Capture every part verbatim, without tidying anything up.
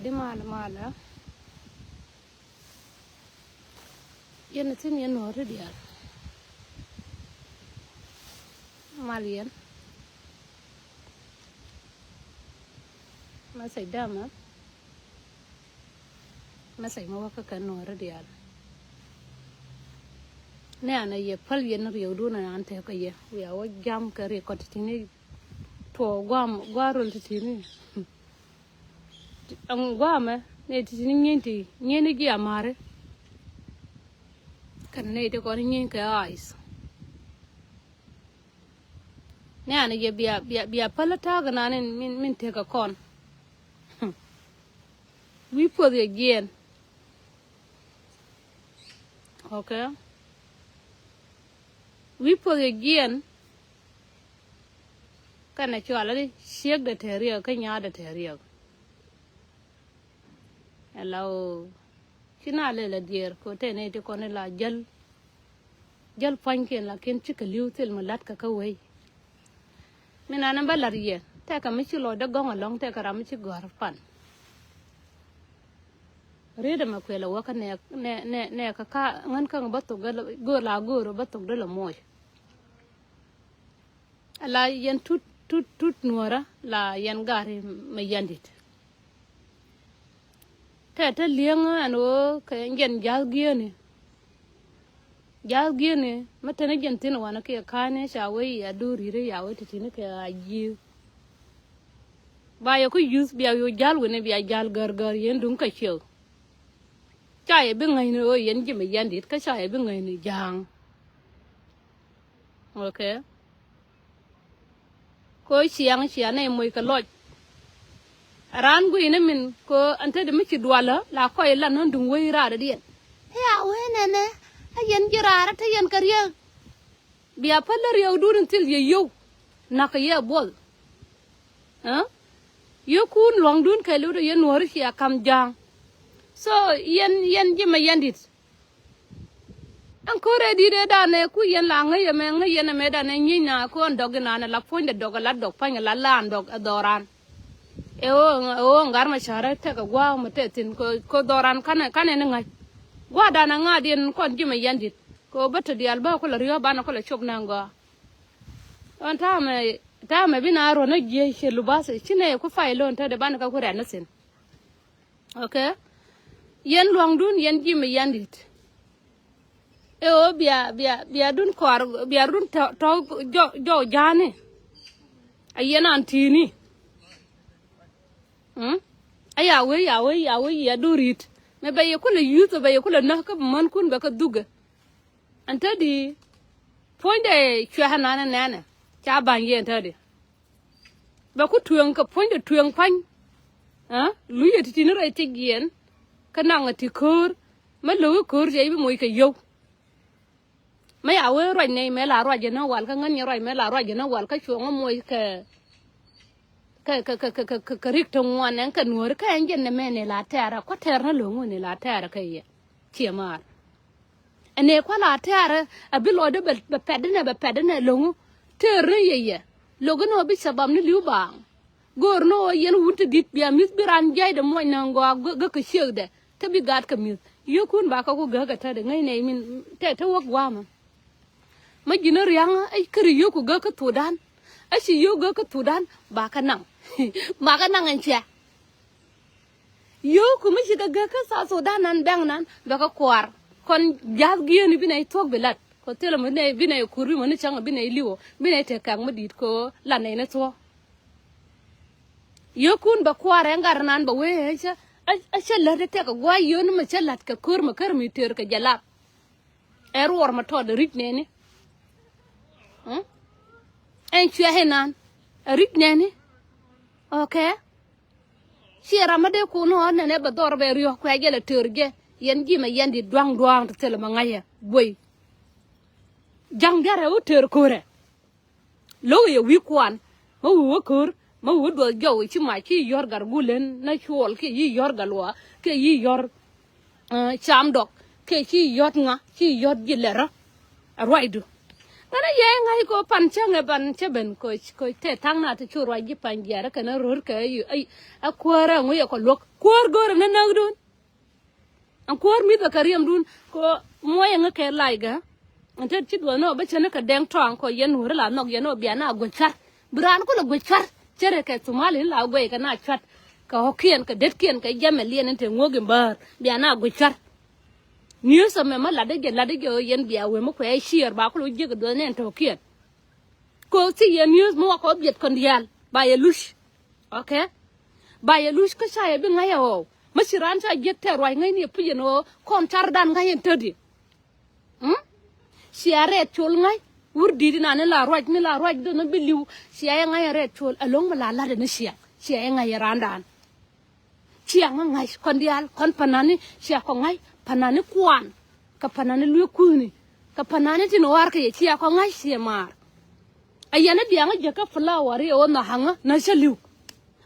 Di mal mal ɛ. Yɛn a thi̱n yɛn nuɔ̱ɔ̱ri diaal. Mal yɛn. Message dama. Message ma wä kä kɛn nuɔ̱ɔ̱ri diaal. Nɛ an a yɛ päl yɛn riɛwdun an an tɛk kä yɛ wiaa wä jam kɛ riɛk kɔn ti ti̱ni. Tuɔɔk guam guarol ti ti̱ni. Ɛŋ guamɛ nɛ ti ti ni nyieny ti nyieny ni ji̱ amari. Kɛn nɛ ti kɔn nyieny kɛ ice. Nɛ an yɛ bia bia bia päl ta̱a̱k nan in min min tekɛ kɔn. Wi̱i̱ puɔth yɛ jiɛn. Okay. Wi̱i̱ puɔth yɛ jiɛn. Kɛnɛ cual ni ciek dee te riɛk kä nyaat dee te riɛk. Ɛla ɣöö ci na lɛl a diɛɛr kɛ ɣöö tɛn nɛy ti kɔn ila jäl. Jäl pua̱nykiɛn lakin cikɛ li̱w thil mi la̱tkɛ kä wei. Min an bä la̱t yɛ tɛkɛ mi ci lɔcdä gɔ̱ŋ ɛlɔ̱ŋ tɛkɛ ram mi ci gɔ̱a̱r pan. Riet ɛmɛ kuël ɛ wäkä nɛ nɛ nɛ nɛ kä ka ŋän käŋ bä thok gɛ go̱o̱r la go̱o̱r bä thok dee lɛ moc. Ala yɛn tut tut tut nuɔrä la yɛn gari mɛ yɛn dit. Tɛ te li̱eŋä ɛn ɣöö kɛ jɛn ja̱th gi̱eeni. Ja̱th gi̱eeni mä teni jɛn thi̱n wanɛ kiɛ ka̱a̱ni ca wee ya do̱r ri̱ri ya wee ti̱ti̱ni kɛ a ji̱i̱th. Ba yɛ ku yuth bia yo̱o̱ ja̱l wi̱ni bia ja̱l gär gär yɛn duŋ kä ciek. Ca yɛ bi ŋäcni ɣöö yɛn ji̱ mɛ yɛn dit kä ca yɛ bi ŋäcni ja̱a̱ŋ. Okay. Ko ciaŋ cia nɛy moc kɛ lɔc. Raan guiy ni min ko ɛn te di mi ci dualä la kɔc lan nɔn duŋ wei raar diɛn. Ɛ a wee nɛnɛ a yɛn ji̱ raar a te yɛn kɛ riek. Bia päl riɛwdun in thil yɛ yio̱w nakä yɛ buɔth. Ɛ yio̱kun luɔ̱ŋdun kɛ li̱w dee yɛn nuɔ̱ɔ̱ri cia ka̱m ja̱a̱ŋ. So yɛn yɛn ji̱ mɛ yɛn dit. Ɛn ko̱rɛ di̱t ëë danɛ ku yɛn la ŋäc ɛmɛ ŋäc yɛn ɛmɛ danɛ nyiec na ko̱n dɔk inanɛ la puɔ̱nydɛ dɔk ɛ la dɔk pa̱ny ɛ la laan dɔk ɛ dhɔran. Ɛ ɣöö ɛ ɣöö ŋa̱r mɛ ca̱rä tɛk ɛ gua̱a̱k mɛ tɛk thi̱n kɛ dhɔran kanɛ kanɛ ni ŋa̱c. Gua̱a̱k danɛ ŋa̱a̱t yɛn kɔn ji̱ mɛ yɛn di̱t kɛ ɣöö bä te diaal bä kulɛ riɔ̱ɔ̱p banɛ kulɛ cop na̱a̱ŋ gɔaa. Ɣän ta̱a̱mɛ ta̱a̱mɛ bi na ruɔ̱n ɛ jiɛc ciɛ lubath ci nɛ ku pay lo̱n te dee banɛ kɛ ku rɛn ni thi̱n. Okay. Yɛn luaŋdun yɛn ji̱ mi yɛn di̱t. Ɛ ɣöö bia bia bia dun kɔar bia dun tɔ̱ tɔ̱ jɔw jɔw ja̱a̱ni. A yɛn an ti̱i̱ni. Mm? A ya wee ya wee ya wee yɛ dun ri̱t mɛ bɛ yɛ kulɛ yuth bɛ yɛ kulɛ näk kä bi mänkun bɛ kä dhukɛ. Ɛn te di puɔ̱nydɛ cuɛ nan ɛ nɛnɛ ca ba̱ny yɛ ɛn te di. Bɛ ku tueŋ kɛ puɔ̱nydɛ tueŋ pa̱ny. Ɛ luc ɛ ti̱ti̱ni rɛy ti jiɛn kä naŋ ɛ ti köör. Mä lo̱k i̱ köör cɛ i̱ bi moc kɛ yio̱w. Mä ya wee ruac nɛy mɛ la ruac jɛ nä wal kä ŋän nyɛ ruac mɛ la ruac jɛ nä wal kä cuɔ̱ŋ ɛ moc kɛ kɛ kɛ kɛ kɛ kɛ kɛ rik ti ŋuan ɛn kɛ nuɔ̱ɔ̱ri kä ɛn jɛn nɛ mɛ nɛ la tɛɛrä kua̱ tɛɛr nä lo̱ŋ wä nɛ la tɛɛrä kɛ yɛ. Ciɛ maar. Ɛn ëë kua̱ la tɛ̈rä a bi lɔcdä bɛ pɛtdä nɛ bɛ pɛtdä nɛ lo̱ŋ. Tëër ni yɛ yɛ lo̱k inɔ bi cabab ni li̱w baaŋ. Go̱o̱r ni ɣöö yɛn wun ti di̱t bia mi̱th bi raan jiaydɛ muɔc na̱a̱ŋ gɔaa gäk kɛ ciekdɛ kä bi gaatkɛ mi̱th. Yio̱kun ba kä ku gäk kɛ tätdɛ ŋäcnɛ min tɛ te wäk gua̱a̱mä. Mä ji̱n ria̱ŋä ɛ käri yio̱ku gäk kä Thudan. Ɛ ci yio̱k gäk kä Thudan ba kä naŋ. Ba kä naŋ ɛn ciɛ. Yio̱o̱ku mi ci kɛ gek kä South Sudan nan bɛŋ nan bɛ kɛ kuaar. Kɔn ja̱th gi̱eeni bi nɛy thuɔ̱k bi lat kɔ thilɛ mi nɛy bi nɛy kur bi mɔ ni cäŋ bi nɛy li̱wɔ bi nɛy te kɛk mi di̱i̱t kɛ ɣöö lat nɛy ni thuɔ̱k. Yio̱o̱kun bɛ kuaar ɛn gat nan bɛ wee ɛ cä ɛ cä lät ɛ tɛk ɛ gua̱a̱c yio̱o̱ni mi cä la̱t kɛ ko̱r mi ker mi tëër kɛ jɛ lap. Ɛ ruɔr ma tɔt ri̱c nɛni. Ɛn cuɛ inan ɛ ri̱c nɛni. Okay. Ciɛ ram mi dee kun ɣɔn nɛnɛ bɛ dhɔr bɛ riɔ̱k kuɛ jɛ lɛ tër jɛ. Yɛn ji̱ mɛ yɛn di duaŋ duaŋ ti thilɛ mɛ ŋa̱cɛ guey. Ja̱ŋ diarɛ wä tër körɛ. Lo̱k yɛ wi̱i̱ kuan mä wi̱i̱ wä köör mä wi̱i̱ wä duɔth jɔw ci mac ci yɔ̱r gat gulɛn na cuɔl kiɛ yi yɔ̱r gat luɔa kiɛ yi yɔ̱r cam dɔk kiɛ ci yɔ̱t ŋa ci yɔ̱t ji̱ lɛrä. A ruacdu Ŋänä yɛ ŋa̱c kɔ pan cäŋɛ ban cä ben kɔ, kɔ tɛ tha̱a̱ŋ na ti cu ruac ji̱ pa̱ny jiaarä kɛn a ro̱r kɛ a kuäärä ŋuiɛ kɔ luɔ̱k kuäär go̱rä ni näkdun. Ɛn kuäär mi̱th ɛ kɛ riɛmdun kɔ muɔyɛ ŋä kɛ lac gä. Ɛn te ci duɔth ni ɔ bä cä ni kɛ dɛŋ tɔaŋ kɔ yɛn wääri la nhɔk yɛn ɔ bia na guec cuar. Bi raan kulɛ guec cuar cä rɛ kɛ thumali ni la guec kɛ na cuat. Kɛ ɣɔ̱kiɛn kɛ detkiɛn kɛ jɛmɛ liɛn in te ŋuɔ̱k in bäär bia na guec cuar. News ɛmɛ mä latdä jɛ latdä jɛ ɣöö yɛn bia wee mä kuɛ ciɛɛr ba kulɛ wä jiäk duɔth nɛn tɔ̱kiɛn. Kɛ ɣöö thi yɛ news mä wakɔ biɛt kɔn diaal ba yɛ luc. Okay. Ba yɛ luc kä ca yɛ bi ŋa̱c ɛ ɣɔw mä ci raan ca jiäk tɛɛr ruac ŋäc ni ɛ puc ɛn ɣöö kɔn cardan ŋa̱c ɛn tätdi. Mm? Cia rɛɛt col ŋa̱c wur di̱t inani la ruac ni la ruac dɔn bi li̱w. Cia yɛ ŋa̱c ɛ rɛɛt col ɛlɔ̱ŋ mi la lat ɛn ciaŋ cia yɛ ŋa̱c ɛ raandan. Ciaŋ ŋa̱c kɔn diaal kɔn panani cia kɔ ŋa̱c panani kuan. Kɛ panani luek kuuni kɛ panani tin ɣɔ̱a̱r kɛ yɛ cia kɔ ŋa̱c cia maar. A yɛn a biaŋä jäkä flower i̱ ɣän nhɔaŋä na cä li̱w.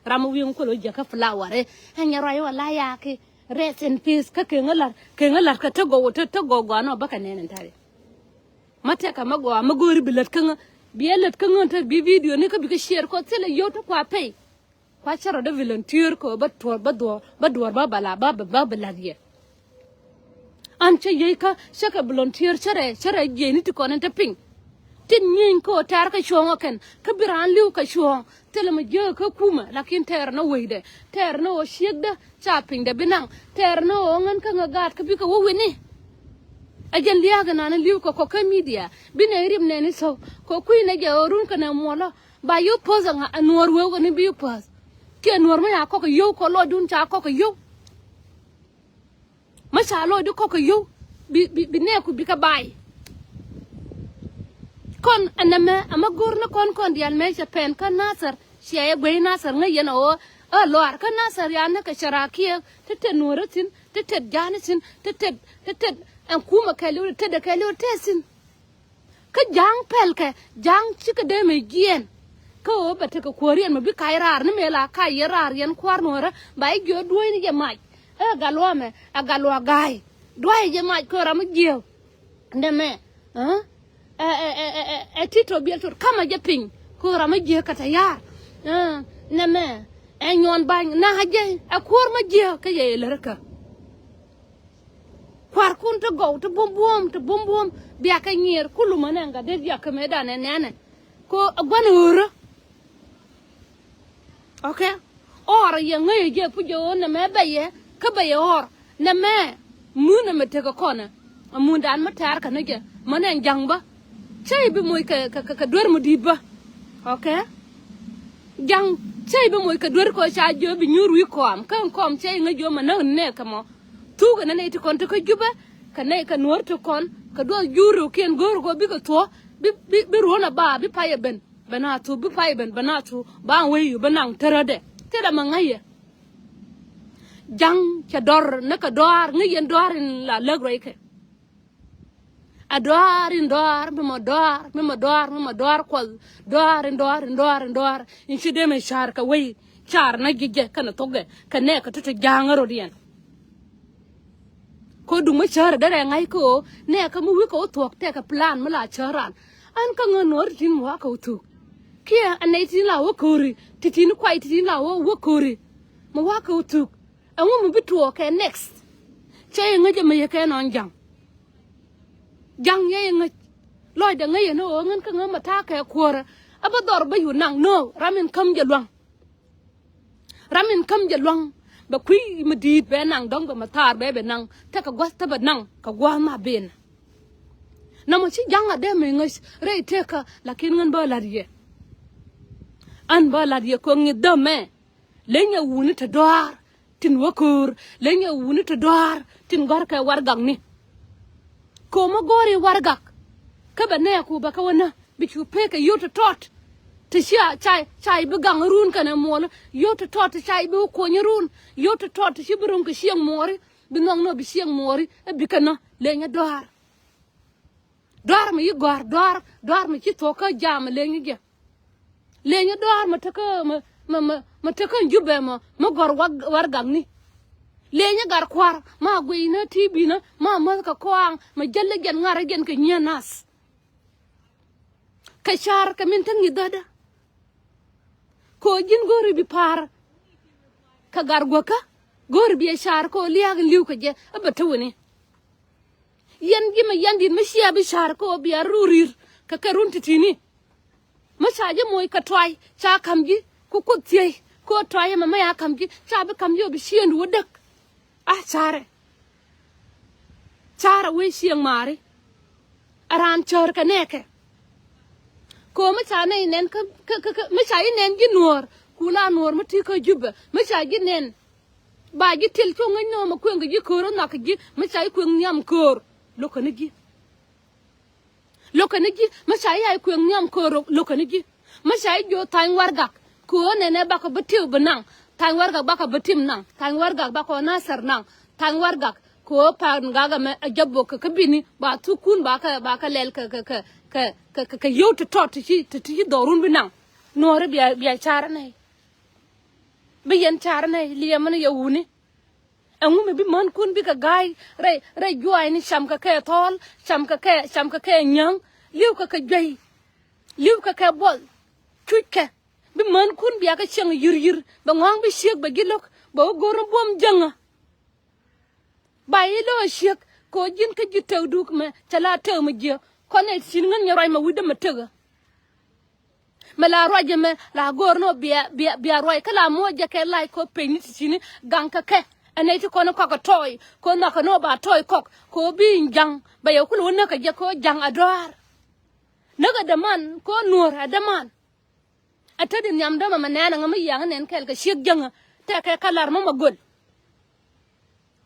Ram wi̱i̱ ŋukulä jäkä flower i̱ ɛn nyɛ ruac wä la yakä rest in peace kä keŋä lar keŋä lar kä te gɔw te te gɔw gɔanɔ bä kɛ nɛn in tari. Ma tɛka ma gɔaa ma go̱o̱ri bi lät käŋä bi ɛ lät käŋä te bi video ni kä bi kä share kɔ thilɛ yio̱w te kua pay. Kua cä rɔ dee volunteer kɛ ɣöö bä tuɔɔr bä duɔɔr bä duɔɔr bä bala bä bä bä bä la̱t yɛ. An cä yiëëkä cä kɛ volunteer cä rɛ cä rɛ jiɛcni ti kɔn in te piny. Tin nyieny kä ɣöö tɛ̈r kä cuɔ̱ɔ̱ŋ ɔ kɛn kä bi raan li̱w kä cuɔ̱ɔ̱ŋ thilɛ mi jiääk kä kumɛ lakin tɛɛr ni wecdɛ tɛɛr ni ɣöö ciekdä ca pinydɛ bi naŋ tɛɛr ni ɣöö ŋän kä ŋä gaat kä bikɛ wä wi̱ni. Ɛ jɛn lia̱a̱k ɛnan li̱w kɛ kɔ̱kä media bi nɛ rim nɛni thok kɛ kui̱ nɛ jɛ ɣöö run kɛ nɛ muɔlä. Ba yio̱w poth ɛŋa ɛ nuɔɔr wewkɛ ni bi yio̱w poth. Kiɛ nuɔɔr mi ca kɔk kɛ yio̱w kɔ lɔcdun ca kɔk kɛ yio̱w. Mi ca lɔcdu kɔk kɛ yio̱w bi bi bi nɛɛku bikɛ bay. Kɔn ɛnɛmɛ ɛmɛ go̱r ni kɔn kɔn diaal mɛ cɛ pɛn kä Nathɛr ciɛ yɛ guey Nathɛr ŋäc yɛn ɛ ɣöö ɛ lɔaar kä Nathɛr yan ni kɛ cɛ raak kiɛ ti tet nuɔɔrä thi̱n ti tet ja̱a̱ni thi̱n ti tet ti tet ɛn kumɛ kɛɛliw ti tet ɛ kɛɛliw tɛth thi̱n. Kä ja̱a̱ŋ pɛlkɛ ja̱a̱ŋ cikɛ dee mɛ jiɛɛn. Kä ɣöö bɛ tekɛ kuääriɛn mɛ bi kac raar ni mëë la kac yɛ raar yɛn kua̱r nuɔ̱ɔ̱rä ba i̱ jiɔ̱ɔ̱k duɔ̱ɔ̱cni jɛ mac. Ɛ gat lua̱a̱mɛ ɛ gat lua̱a̱ ga̱a̱y dua̱a̱cɛ jɛ mac kɛ ɣöö ram mi jiääk. Dɛmɛ ɛ ɛ ɛ ɛ ɛ ti tɔ biɛl tot kamɛ jɛ piny kɛ ɣöö ram mi jiääk kɛ tɛ ya̱a̱r. Ɛ nɛmɛ ɛ nyuɔn ba̱ny na̱a̱ jɛ ɛ kuäär mi jiääk kä yɛ yɛ lär kä. Kua̱rkun ti gɔw ti buɔ̱m buɔ̱m ti buɔ̱m buɔ̱m biakɛ nyiɛɛr kulu mänɛ ŋa det yak kɛ mëëdan ɛ nɛnɛ. Ko ɛ gua̱n ɣöörä. Okay. Ɔɔr yɛ ŋäc jɛ puc jɛ ɣöö nɛmɛ bɛ yɛ kä bɛ yɛ ɔɔr nɛmɛ. Mun ɛmɛ tekɛ kɔnɛ ɛ mundan mi tɛ̈r kɛ ni jɛ mänɛ ja̱ŋ bä. Cä i̱ bi moc kɛ kɛ kɛ duer mi di̱i̱t bä. Okay. Ja̱ŋ cä i̱ bi moc kɛ duer kɔ ca jiö bi nyuur wi̱i̱ kɔam kä kɔam cä i̱ ŋäc jiö mɛ näk nɛɛkɛ mɔ. Thuk ɛn nɛy ti kɔn ti kä Jubɛ kɛ nɛy kɛ nuɔ̱ɔ̱r ti kɔn kɛ duɔth jur rɛwkiɛn go̱o̱r kɔ bikɛ thuɔ̱k bi bi bi ruɔ̱n a ba bi pay ɛ ben ben a thuk bi pay ɛ ben ben a thuk ba wec yu bi naŋ tärä dɛ. Thilɛ mɛ ŋäc yɛ. Ja̱ŋ cɛ dɔr ni kɛ dɔaar ŋäc yɛn dɔaar in la läk ruac kɛ. A dɔaar in dɔaar mi mɔ dɔaar mi mɔ dɔaar mi mɔ dɔaar kuɔth dɔaar in dɔaar in dɔaar in dɔaar in ci dee mɛ ca̱r kɛ wec ca̱r na ji̱ jɛ kɛnɛ thokɛ kɛ nɛɛkɛ ti ti ja̱a̱ŋ rot yɛn. Ko duŋ mi cäärä derɛ ŋa̱c kä ɣöö nɛɛkä mi wi̱i̱ kɛ wä thuɔ̱k tɛkɛ plan mi la cäär ran. An kä ŋä nuɔ̱ɔ̱r ti tin mi wa̱a̱ kɛ wä thuɔ̱k kiɛ a nɛy ti tin la wä ko̱ri ti tin kuay ti tin la wä wä ko̱ri mi wa̱a̱ kɛ wä thuɔ̱k. Ɛŋu mi bi tuɔɔk kɛ next. Cɛ yɛ ŋäc ɛmɛ yɛ kɛ nɔn ja̱ŋ. Ja̱ŋ yɛ yɛ ŋäc lɔcdɛ ŋäc yɛ ni ɣöö ŋän kä ŋä mɛ ta̱a̱ kɛ kuäärä. A bä dhɔr bä yu naŋ no ram in käm jɛ lua̱ŋ. Ram in käm jɛ lua̱ŋ bɛ kui̱ mi di̱i̱t bɛ naŋ dɔ̱ŋ bɛ mɛ thaar bɛ bɛ naŋ tekɛ gua̱th te bɛ naŋ kɛ gua̱a̱th ma ben. Nɔmɔ ci ja̱ŋ a dee mi ŋäc rɛy tekä lakin ŋän bä la̱t yɛ. Ɣän bä la̱t yɛ kɛ ŋi̱th dämɛ. Leny ɛ wuni te dɔaar tin wä köör leny ɛ wuni te dɔaar tin gɔ̱rkɛ warɛgakni. Ko̱mä go̱o̱ri warɛgak kä bɛ nɛɛku bɛ kä wä nä bi cu pekɛ yio̱w te tɔt. Te cia ca ca i̱ bi gaŋ run kɛnɛ muɔl yio̱w te tɔt te ca i̱ bi wä kuɔny run yio̱w te tɔt te ci bi ro̱ŋ kɛ cieŋ muɔɔri bi nhɔk nɔ bi cieŋ muɔɔri ɛ bikɛ nä leny ɛ dɔaar. Dɔaar mi ci gɔ̱a̱r dɔaar dɔaar mi ci thuɔ̱k kä jam leny jɛ. Leny dɔaar mi tekä mi mi mi mi tekä Jubɛ mɔ mi gɔ̱r warɛgakni. Leny gat kua̱r ma guiy ni ti bi̱nä ma mäth kɛ kɔaŋ mi jäl jɛn ŋa̱r jɛn kɛ nyiee nath. Kɛ car kɛ min te ŋi̱th dhɔ̱dä. Kɛ ɣöö ji̱n go̱o̱ri bi pa̱a̱r kɛ gat guäkä, go̱o̱ri bi ɛ car kɛ ɣöö lia̱a̱k in li̱w kɛ jɛ ɛ bɛ te wini. Yɛn ji̱ mɛ yɛn di̱t mi cia bi car kɛ ɣöö bia run ri̱r kɛ kɛ run ti̱ti̱ni. Mi ca ji̱ moc kɛ tuay ca ka̱m ji̱ ku kuoth thiey kɛ ɣöö tuay ɛmɛ mi ca ka̱m ji̱, ca bi ka̱m ji̱ ɣöö bi ciëëŋdu wä däk. A carɛ. Carɛ wee cieŋ maari. A raan cäär kɛ nɛɛkɛ. Kɛ ɣöö mi ca nɛy nɛn kä, kä, kä, kä, mi ca ji̱ nɛn ji̱ nuɔ̱ɔ̱r, ku la nuɔ̱ɔ̱r mi ti kä Jubɛ, mi ca ji̱ nɛn. Ba ji̱ til cu ŋäc nɔmɔ kueŋ kɛ ji̱ köör ɔ nhɔak kɛ ji̱, mi ca ji̱ kueŋ nhiam köör. Lo̱kɛ ni ji̱. Lo̱kɛ ni ji̱, mi ca ji̱ a ji̱ kueŋ nhiam köör, lo̱kɛ ni ji̱. Mi ca ji̱ jiök tha̱a̱ny warɛgak, kɛ ɣöö nɛnɛ bakɔ bi tiw bi naŋ. Tha̱a̱ny warɛgak bakɔ bi tim naŋ. Tha̱a̱ny warɛgak bakɔ nathɛr naŋ. Tha̱a̱ny warɛgak, kɛ ɣöö pa̱a̱n gak ɛmɛ ɛ jɛ bok kɛ kä bini, ba thukun ba kɛ, ba kɛ lɛl kɛ, kɛ, kɛ, kɛ, kɛ, kɛ yio̱w ti tɔt ti ci, ti, ti ci dhɔrun bi naŋ. Nuɔ̱ɔ̱ri bia, bia car nɛy. Bi yɛn car nɛy, liɛmä ni yɛ wuni. Ɛŋu mi bi mänkun bikɛ ga̱a̱c rɛy, rɛy juaacni, cam kɛ kɛ thɔɔl, cam kɛ kɛ, cam kɛ kɛ nyäŋ, li̱w kɛ kɛ juey, li̱w kɛ kɛ buɔl, cuc kɛ. Bi mänkun bia kɛ cieŋ yiryir, bɛ ŋɔ̱a̱ŋ bi ciek bɛ ji̱ lo̱k, bɛ wä go̱r ni buɔ̱m jäŋä. Ba i̱ lo̱k a ciek, kɛ ɣöö ji̱n kä ji̱ tëkdu mɛ, cɛ la tëk mi jiɛ, kɔn ɛ thi̱n ŋän nyɛ ruac mɛ wi̱cdä mɛ tëkä. Mɛ la ruac ɛmɛ la go̱o̱r ni ɣöö bia, bia, bia ruac kä la muɔc jɛ kɛ lac kɛ ɣöö peny ni ti̱ti̱ni gaŋ kɛ kɛ. Ɛ nɛy ti kɔn kɔk kɛ tɔɔy kɛ ɣöö nhɔakɛ ni ɣöö ba tɔɔy kɔk kɛ ɣöö bi in ja̱ŋ bɛ yɛ kulɛ wä näk kɛ jɛ kɛ ɣöö ja̱ŋ a dɔ̱a̱r. Näk ɛ däman kɛ ɣöö nuɔ̱ɔ̱r ɛ däman. Ɛ te di nhiamdä mɛ mɛ nɛɛnɛ ŋä mi yiaŋä nɛn kɛɛl kɛ ciek jäŋä tɛkɛ kä la̱r mä mɛ göl.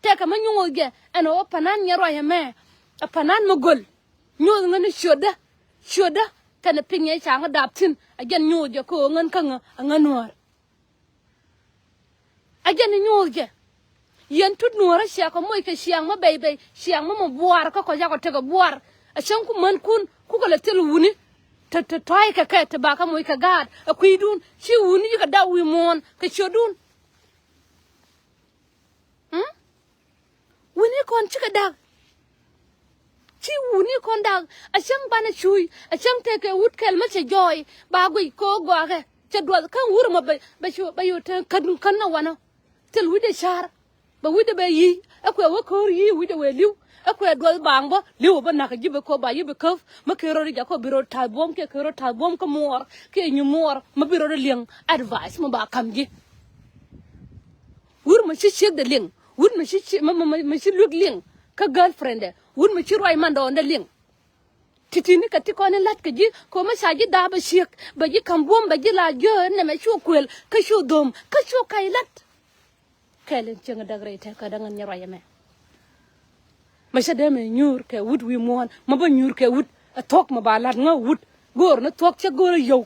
Tɛkɛ mi nyuuth jɛ ɛn ɣöö pa̱nan nyɛ ruac ɛmɛ. Ɛ pa̱nan mi göl nyuuth ŋän ni ciötdä, ciötdä kɛnɛ piny ɛ ca ŋä dap thi̱n. Ɛ jɛn nyuuth jɛ kä ɣöö ŋän kä ŋä ɛ ŋän nuäär. Ɛ jɛn nyuuth jɛ. Yɛn tut nuäärä ciakɔ moc kɛ ciaŋ mi bɛy bɛy, ciaŋ mi mɔ buaar kä kɔ cakɔ tekɛ buaar. Ɛ cäŋ ku mänkun kukɛ lɛ thil wuni. Te, te tɔ̱a̱c kɛ kɛ te bakä moc kɛ gaat ɛ kui̱dun ci wuni yikɛ dap wi̱i̱ muɔ̱ɔ̱n kɛ ciötdun. Mm? Wuni kɔn cikɛ dak. Ci wuni kɔn dak. A cäŋ banɛ cuuc. A cäŋ tekɛ wut kɛl mi cɛ jɔɔy. Ba guic kɛ ɣöö gɔakɛ cɛ duɔth kä wur mɔ bɛ, bɛ cu, bɛ cu te kän, kän nɔ wanɔ. Thil wi̱cdɛ ca̱r. Bɛ wi̱cdɛ bɛ yi̱. Ɛ kuɛ wä ko̱r yi̱ wi̱cdɛ wëë li̱w. Ɛ kuɛ duɔth baaŋ bä li̱w bä nakä ji̱ bɛ ko̱r ba yi̱ bɛ käp. Mi kɛ rot i̱ jakɔ bi rot ta̱th buɔ̱m kiɛ kɛ rot ta̱th buɔ̱m kä muɔɔr kiɛ nyi muɔɔr mi bi rot iliɛŋ. Advice mi ba ka̱m ji̱. Wut mi ci ciekdɛ liŋ. Wut mi ci, ci, mi, mi, mi, mi ci luek liŋ. Kä girlfriendɛ. Wut mi ci ruac mandɔɔŋdɛ liŋ. Ti̱ti̱ni kɛ ti kɔn in la̱t kɛ ji̱ kɛ ɣöö mi ca ji̱ daap ɛ ciek bɛ ji̱ ka̱m buɔ̱m bɛ ji̱ la jiö nɛmɛ cu kuël kä cu dhom kä cu kac la̱t. Kɛl in cieŋ däk rɛy tɛk kä däŋ in nyɛ ruac ɛmɛ. Mɛ cä dee mɛ nyuur kɛ wut wi̱i̱ muɔ̱ɔ̱n mɛ bä nyuur kɛ wut ɛ thuɔ̱k mɛ ba la̱t ŋä wut. Go̱o̱r ni thuɔ̱k cä go̱o̱r ɛ yio̱w.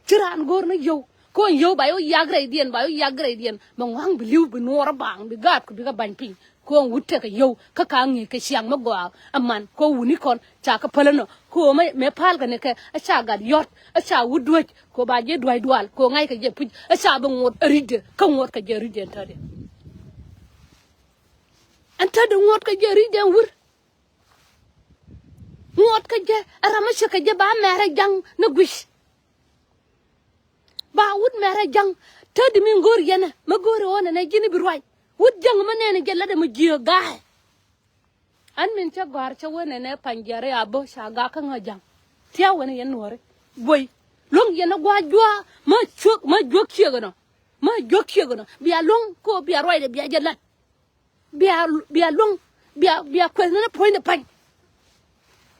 Ci raan go̱o̱r ni yio̱w ko̱n yio̱w ba yio̱w yak rɛydiɛn ba yio̱w yak rɛydiɛn bɛ ŋɔ̱a̱ŋ bi li̱w bi nuɔɔr baaŋ bi gaat ku bikɛ ba̱ny piny. Ko̱n wut tekɛ yio̱w kä ka ŋi̱i̱c kɛ ciaŋ mi gɔaa. Ɛ man ko̱ wuni kɔn ca kä pälä nɔ ko̱ mɛ, mɛ pa̱a̱l kɛ ni kɛ ɛ ca gat yɔ̱t ɛ ca wut duäc ko̱ ba jɛ duäc dual ko̱ ŋa̱ckɛ jɛ puc ɛ ca bi ŋuɔ̱t ɛ ri̱cdɛ kä ŋuɔ̱t kɛ jɛ ri̱cdɛ ɛn tätdɛ. Ɛn tätdɛ ŋuɔ̱t kɛ jɛ ri̱cdɛ ɛn wur. Ŋuɔ̱t kɛ jɛ ɛ ram mi cɛ kɛ jɛ ba mɛrɛ ja̱ŋ ni gui̱c. Ba wut mɛrɛ ja̱ŋ tätdi mi go̱o̱r yɛnɛ mi go̱o̱r ɣöö nɛnɛ ji̱n i̱ bi ruac. Wut ja̱ŋ mi nɛɛni jɛ latdɛ mi jiääk ga̱a̱cɛ. Ɛn min cä gɔ̱a̱r cä wee nɛnɛ pa̱ny jiɛɛr i̱ a bä ca gak kä ŋä ja̱ŋ. Thia̱a̱ wen yɛn nuɔ̱ɔ̱ri guɔ̱y luäŋ yɛn ɛ gua̱a̱c jua̱a̱ mä cuäk mä juäk ciek ɛnɔ. Mä juäk ciek ɛnɔ bia luäŋ ko̱ bia ruacdɛ bia jɛ la̱t. Bia, bia luäŋ bia, bia kueth ni puɔ̱nydɛ pa̱ny.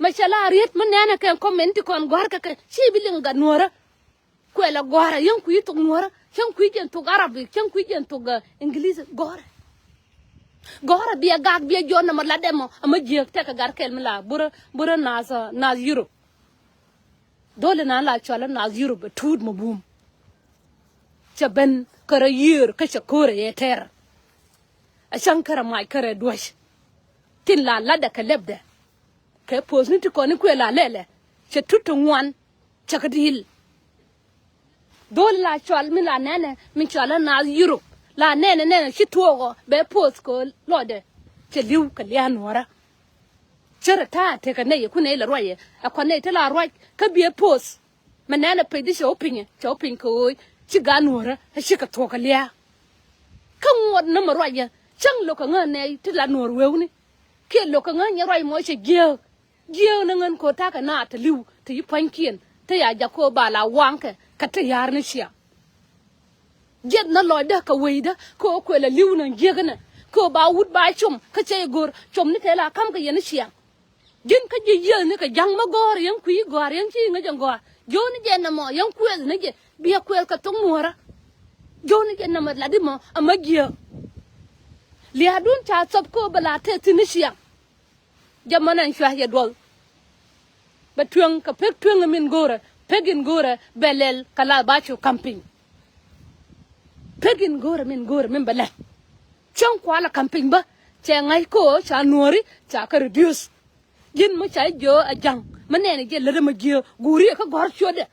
Mɛ cɛ la riet mi nɛnɛ kɛ kɔmɛn ti kɔn gɔ̱a̱r kɛ kɛ ci bi liŋ gat nuɔ̱ɔ̱rä. Kuɛ la gɔ̱a̱rä yäŋ kui̱ thok nuɔ̱ɔ̱rä cäŋ kui̱ jɛn thok Arabi cäŋ kui̱ jɛn thok English gɔ̱a̱rä. Gɔ̱a̱rä bia gak bia jɔn nɔmɔ lat ɛmɔ ɛmɔ jiääk tɛkɛ gat kɛl mi la burä burä nath nath Europe. Dho̱li na la cual in nath Europe ɛ tuut mɛ bum. Cɛ ben kärɛ yiër kä cɛ ko̱rɛ yɛ tɛr. Ɛ cäŋ kärɛ mac kärɛ duäc. Tin la latdɛ kɛ lɛpdɛ kɛ poth ni ti kɔn in kuëë la lɛlɛ cɛ tut ti ŋuan. Cɛ kä di̱i̱l. Dho̱li la cual mi la nɛnɛ mi cual in nath Europe la nɛnɛ nɛnɛ ci tuɔɔkɔ bɛ poth kɛ lɔcdɛ. Cɛ li̱w kɛ lia̱a̱ nuɔ̱ɔ̱rä. Cärɛ ta̱a̱ tekɛ nɛy ɛ ku nɛy la ruacɛ ɛ kɔn nɛy ti la ruac kä biɛ poth. Mɛ nɛn ɛ pecdi cɛ wä pinyɛ cɛ wä piny kɛ ɣöö ci gaat nuɔ̱ɔ̱rä ɛ cikɛ thuɔ̱k kɛ lia̱a̱. Kä ŋuɔt nä mɛ ruacɛ cäŋ lo̱kɛ ŋä nɛy ti la nuɔ̱ɔ̱r wewni. Kiɛ lo̱kɛ ŋä nyɛ ruac mɔ cɛ jiääk. Jiääk ni ŋän ko̱ ta̱kɛ naath te li̱w te yi pua̱nykiɛn te ya jak ko̱ ba la waŋkɛ kɛ te ya̱r ni ciaŋ. Jiɛth nä lɔcdä kɛ wecdä ko̱ kuël a li̱w nä jiääk inɛ ko̱ ba wut ba com kä cɛ yi go̱r com ni te la ka̱m kɛ yɛn ni ciaŋ. Ji̱n kä ji̱ yiëëthni kɛ ja̱ŋ mä gɔ̱a̱r yäŋ kui̱ gɔ̱a̱r yäŋ ci ŋäc ɛn gɔ̱a̱r. Jo̱o̱ni jɛ nɛmɔ yɛn kuëëthni jɛ biɛ kuëëth kɛ thoŋ nuɔ̱ɔ̱rä. Jo̱o̱ni jɛ nɛmɔ latdi mɔ ɛmɛ jiääk. Lia̱a̱dun ca thɔp kä bɛ la tɛth thi̱n ni ciaŋ. Jɛ män ɛn cua yɛ duɔl. Bɛ tueŋ kɛ pek tueŋ min go̱o̱rɛ pek in go̱o̱rɛ bɛ lɛl kɛ la ba cu ka̱m piny. Pek in go̱o̱rɛ min go̱o̱rɛ min bɛ lɛl. Cäŋ kualɛ ka̱m piny bä cɛ ŋa̱c ko̱o̱ ca nuɔ̱ɔ̱ri ca kä reduce. Ji̱n mi ca jiö a ja̱ŋ mi nɛɛni jɛ lätdä mi jiö guuri ɛ kä gɔ̱r ciötdɛ.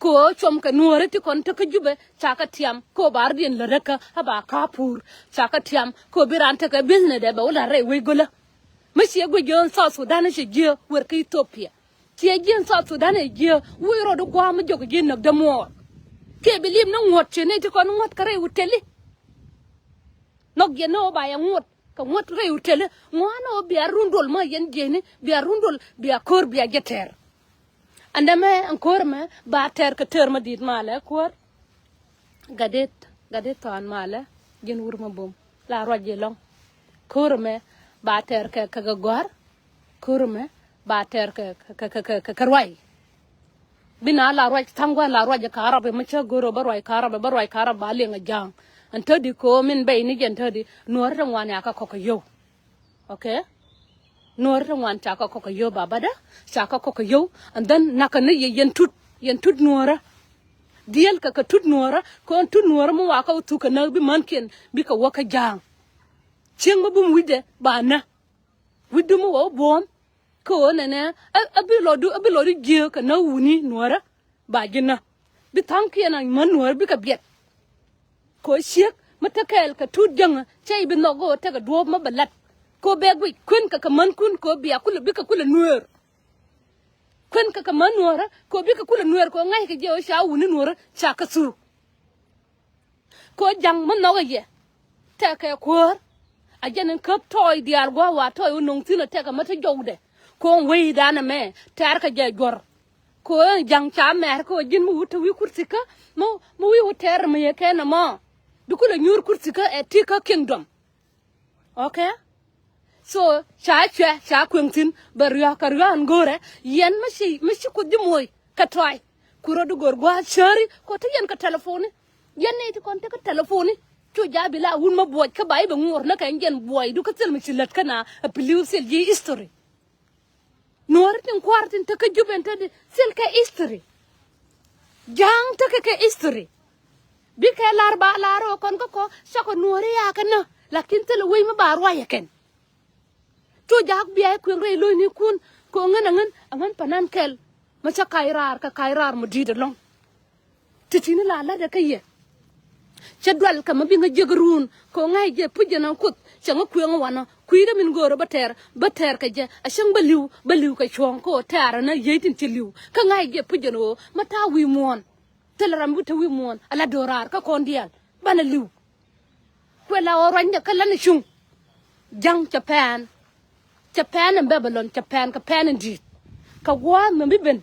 Kɛ ɣöö cuɔm kɛ nuɔ̱ɔ̱ri ti kɔn tekä Jubɛ ca kɛ tiam kɛ ɣöö ba rɔ̱diɛn lät kä a ba ka̱a̱ puur ca kɛ tiam kɛ ɣöö bi raan tekɛ business dɛ bɛ wä la̱t rɛy wec gölä. Mi ciɛ guic jiö ɛn South Sudan cɛ jiö wer kä Ethiopia. Ciɛ jiö ɛn South Sudan ɛ jiö wec rɔɔd i̱ gua̱a̱ mi jɔk ji̱ näk dämuɔɔr. Kiɛ bi li̱em ni ŋuɔ̱t ciɛ nɛy ti kɔn ŋuɔ̱t kɛ rɛy wuteli. Nhɔk yɛn ni ɣöö ba yɛ ŋuɔ̱t kɛ ŋuɔ̱t rɛy wuteli ŋua̱a̱n ni ɣöö bia run dol mä yɛn jiɛcni bia run dol bia ko̱r bia jɛ tɛr. Ɛn dämɛ ɛn ko̱r ɛmɛ ba tɛr kɛ tɛr mä di̱i̱t malɛ kuäär. Gatdit gatdit thɔan malɛ ji̱n wur mä bum la ruac ji̱ lɔ̱ŋ. Ko̱r ɛmɛ ba tɛr kɛ kɛ gɔ̱a̱r. Ko̱r ɛmɛ ba tɛr kɛ kɛ kɛ kɛ kɛ ruac. Bi na la ruac tha̱a̱ŋ gua̱n la ruac ɛ ka̱rap ɛ mi cä go̱r ɛ bä ruac ka̱rap ɛ bä ruac ka̱rap ba liŋ ɛ ja̱a̱ŋ. Ɛn tädi ko̱ min bɛy ni jɛn tädi nuɔ̱ɔ̱ri ti ŋuan ya kä kɔk kɛ yio̱w. Okay. Nuɔ̱ɔ̱ri ti ŋuan ca kä kɔk kɛ yio̱w ba bädä ca kä kɔk kɛ yio̱w. And then nakä ni yɛ yɛn tut yɛn tut nuɔ̱ɔ̱rä. Diɛl kɛ kɛ tut nuɔ̱ɔ̱rä kɛ ɣän tut nuɔ̱ɔ̱rä mi wa kä wä thuk kɛ näk bi mänkiɛn bikɛ wä kä ja̱a̱ŋ. Cieŋ mi bum wi̱cdɛ ba nä. Wi̱cdu mi wä wä buɔ̱ɔ̱m. Kä ɣöö nɛnɛ a bi lɔdu a bi lɔdu jiääk kɛ näk wuni nuɔ̱ɔ̱rä. Ba ji̱ nä bi tha̱a̱ŋkiɛn a män nuäär bikɛ biɛt. Kɛ ɣöö ciek mi te kɛɛl kɛ tuut jäŋä cɛ i̱ bi nhɔk ɣöö tekɛ duɔ̱ɔ̱p mi bɛ la̱t. Kɛ ɣöö bɛ guic kuën kɛ kɛ mänkun kɛ ɣöö bia kulɛ bikɛ kulɛ nuëër. Kuën kɛ kɛ män nuäärä kɛ ɣöö bikɛ kulɛ nuëër kɛ ɣöö ŋa̱ckɛ jɛ ɣöö ca wuni nuäärä ca kɛ thuk. Kɛ ɣöö ja̱ŋ mi nhɔkɛ yɛ tɛkɛ kuäär. A jɛn in käp tɔɔy diaal gua̱a̱k wa tɔɔy wä no̱ŋ thi̱n a tɛkɛ mä te jɔwdɛ. Kɛ ɣöö wecdan ɛmɛ tɛ̈rkɛ jɛ juɔ̱r. Kɛ ɣöö ɛn ja̱ŋ ca mɛr kɛ ɣöö ji̱n mi wut te wi̱i̱ kurthikä mi mi wi̱i̱ wut tɛɛr mi yɛ kɛn ɛmɔ. Bi kulɛ nyuur kurthikä ɛ ti̱kä kingdom. Okay. So ca cuɛ ca kueŋ thi̱n bɛ riɔ̱ɔ̱k kɛ riɔ̱ɔ̱k ɛn go̱o̱rɛ. Yɛn mi ci mi ci kuth ji̱ moc kɛ tɔay. Ku rɔ̱du go̱o̱r gua̱a̱th cääri kɛ ɣöö te yɛn kɛ telefoni. Yɛn nɛy ti kɔn tekɛ telefoni. Cu ja̱a̱ bi la wun mä buɔc kä ba i̱ bɛ ŋuɔ̱r näkɛ ɛn jɛn buɔydu kä thil mi ci lät kä na a piliu thil ji̱ history. Nuɔ̱ɔ̱ri tin kua̱r tin te kä Jubɛ ɛn te di thil kɛ history. Ja̱a̱ŋ tekɛ kɛ history. Bikɛ lar ba lar ɣöö kɔn kä kɔ cakɔ nuɔ̱ɔ̱ri yakä nä lakin thilɛ wec mi ba ruac ɛ kɛn. Cu ja̱a̱k bia i̱ kuëŋ rɛy lo̱cnikun kɛ ɣöö ŋän aŋän aŋän pa̱nan kɛl. Mi cä kac raar kɛ kac raar mi di̱i̱t ɛlɔ̱ŋ. Ti̱ti̱ni la la̱tdɛ kä yɛ. Cä dual kɛ mi bi ŋä jiäk ruun kɛ ɣöö ŋa̱c jɛ puc jɛn ɛ kuoth cɛ ŋä kuëŋ wanɔ kui̱dä min göörä bä tɛɛr bä tɛɛr kɛ jɛ a cäŋ bä li̱w bä li̱w kɛ cuɔ̱ɔ̱ŋ kä ɣöö tɛɛr ɛnä yiey tin ci li̱w kä ŋa̱c jɛ puc jɛn ɣöö mä ta̱a̱ wi̱i̱ muɔ̱ɔ̱n. Thilɛ ram bi te wi̱i̱ muɔ̱ɔ̱n a la do̱raar kä kɔn diaal banɛ li̱w. Kuɛ la ɣɔɔ ruacnydɛ kä län ɛ cuŋ. Ja̱ŋ cɛ pɛn. Cɛ pɛn ɛn Babilɔn cɛ pɛn kɛ pɛn in di̱i̱t. Kɛ gua̱a̱th mi bi ben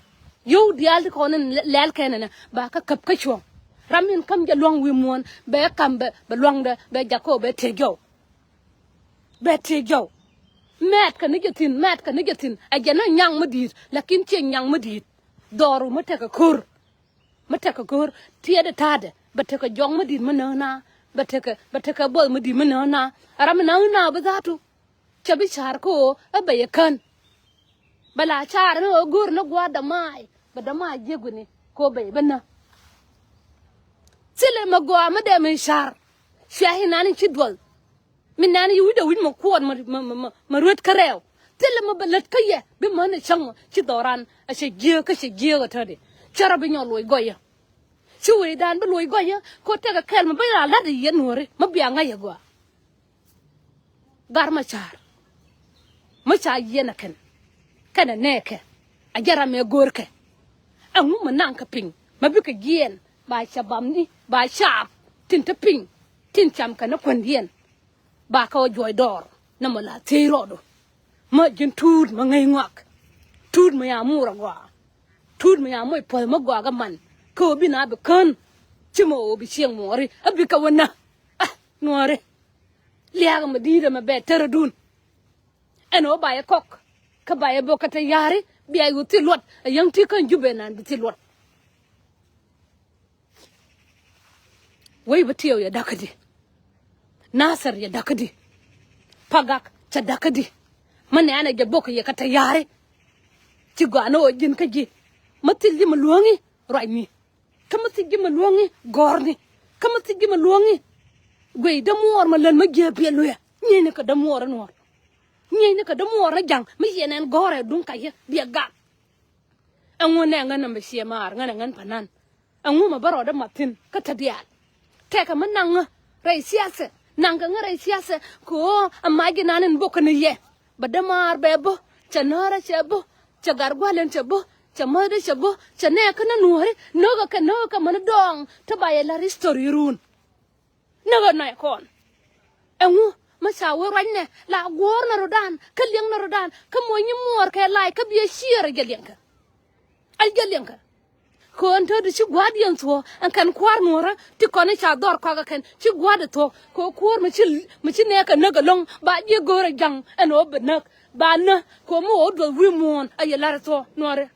yio̱w diaal ti kɔn in lɛl kɛn ɛnɛ ba kä käp kä cuɔ̱ŋ. Ram in ka̱m jɛ lua̱ŋ wi̱i̱ muɔ̱ɔ̱n bɛ ka̱m bɛ bɛ lua̱ŋdɛ bɛ jakɔ bɛ tëë jɔw. Bɛ tëë jɔw. Mɛɛt kɛ ni jɛ thi̱n mɛɛt kɛ ni jɛ thi̱n ɛ jɛ ni nyaŋ mi di̱i̱t lakin ciɛ nyaŋ mi di̱i̱t. Dhɔru mi tekɛ ko̱r. Mi tekɛ go̱o̱r tiɛɛdɛ ta̱a̱dɛ bɛ tekɛ jɔk mi di̱t mi nääna. Bɛ tekɛ bɛ tekɛ buɔth mi di̱t mi nääna. Ram mi nääna bi dha̱a̱tu. Cɛ bi ca̱r kä ɣöö ɛ bɛ yɛ kän. Bɛ la ca̱r ni ɣöö go̱o̱r ni gua̱a̱r dämaay bɛ dämaay jiäk wi̱ni kɛ ɣöö bɛ yɛ bä nä. Thilɛ mɛ gɔaa mi dee mi ca̱r. Cuɛ inan in ci duɔth. Min nɛn yi wi̱cdɛ wi̱c mɛ kuɔt mɛ mɛ mɛ mɛ ruet kä rɛw. Thilɛ mɛ bɛ lät kä yɛ bi män ɛ cäŋ ci dhɔran ɛ cɛ jiääk kä cɛ jiääk ɛ tätdi. Cä rɔ bi nyɔk luɔc gɔyä. Ci wecdan bi luɔc gɔyä kɛ ɣöö tɛkɛ kɛl mɛ bi la la̱t ɛ yɛn nuɔ̱ɔ̱ri mɛ bia ŋa̱c ɛ gɔaa. Gar mɛ ca̱r. Mi ca yiɛn ɛ kɛn kɛnɛ nɛɛkɛ a jɛ ram ɛ go̱o̱rkɛ. Ɛŋu mi naŋ kɛ piny mi bikɛ jiɛɛn ba ca bamni ba caap tin te piny tin cam kɛn ni kuändiɛn. Ba kɛ wä juɔc dɔɔr nɛ mɔ la thiec rɔɔdu. Mi ji̱n tuut mi ŋäc ŋɔak. Tuut mi ya muur agɔaa. Tuut mi ya muɔc puɔ̱th mi gɔaa kɛ man. Kä ɣöö bi na bi kän ci mɛ ɣöö bi cieŋ muɔɔri a bi kɛ wä nä. Ah, nuɔɔri. Lia̱a̱kɛ mi di̱i̱t ɛmɛ bɛ tɛrädun. Ɛn ɣöö ba yɛ kɔk kä ba yɛ bok kä te ya̱a̱ri bia yɛ ɣöö thil luɔt a yäŋ ti kän Jubɛ nan bi thil luɔt. Wec bä tiɛw yɛ da̱kädi. Nathɛr yɛ da̱kädi. Pagak cɛ da̱kädi. Mä nɛ̈ɛ̈nɛ jɛ bok yɛ kä te ya̱a̱ri. Ci gɔaa ni ɣöö ji̱n kä ji̱ mä thil ji̱ mi luäŋi ruacni. Kä mi thiec ji̱ mi luäŋi gɔ̱rni. Kä mi thiec ji̱ mi luäŋi guey dämuɔɔr mi län mi jiääk biɛ luëë. Nyiecni kɛ dämuɔɔr inuɔɔr. Nyiecni kɛ dämuɔɔr ija̱ŋ mi yiɛn ɛn gɔ̱rɛ duŋ kacä biɛ gak. Ɛŋu nɛ ŋän nɔmɔ ciɛ maar ŋän ɛ ŋän panan. Ɛŋu mɛ bä rɔɔdɛ mat thi̱n kä te diaal. Tɛkɛ mi naŋä rɛy siasɛ naŋkɛ ŋä rɛy siasɛ. Kɛ ɣöö ɛ mac ji̱ nan in bok kɛn yɛ. Bɛ dämaar bɛ bä cɛ nääri cɛ bä cɛ gat gua̱l in cɛ bä cɛ mäthdä cɛ bä cɛ nɛɛkä ni nuɔ̱ɔ̱ri. Näkɛ kɛ näkɛ kɛ mäni dɔɔŋ te ba yɛ la̱r history run. Näkɛ nɔy kɔn. Ɛŋu mi ca wee ruacnɛ la guɔ̱ɔ̱r ni rɔ̱dan kä liɛŋ ni rɔ̱dan kä moc nyi muɔɔr kɛ lac kä biɛ ciɛɛr a jɛ liɛŋkɛ. A jɛ liɛŋkɛ. Kɛ ɣän te di ci gua̱a̱r diɛn thuɔ̱ɔ̱ ɛn kɛn kua̱r nuɔ̱ɔ̱rä ti kɔn i̱ ca dhɔr kɔakɛ kɛn ci gua̱a̱r di thuɔ̱ɔ̱k kɛ ɣöö kuäär mi ci mi ci nɛɛkɛ näk ɛlɔ̱ŋ ba jiɛ go̱o̱rɛ ja̱ŋ ɛn ɣöö bɛ näk ba nä kɛ ɣöö mi ɣöö duɔth wi̱i̱ muɔ̱ɔ̱n a yɛ la̱r thuɔ̱ɔ̱ nuɔ̱ɔ̱rä.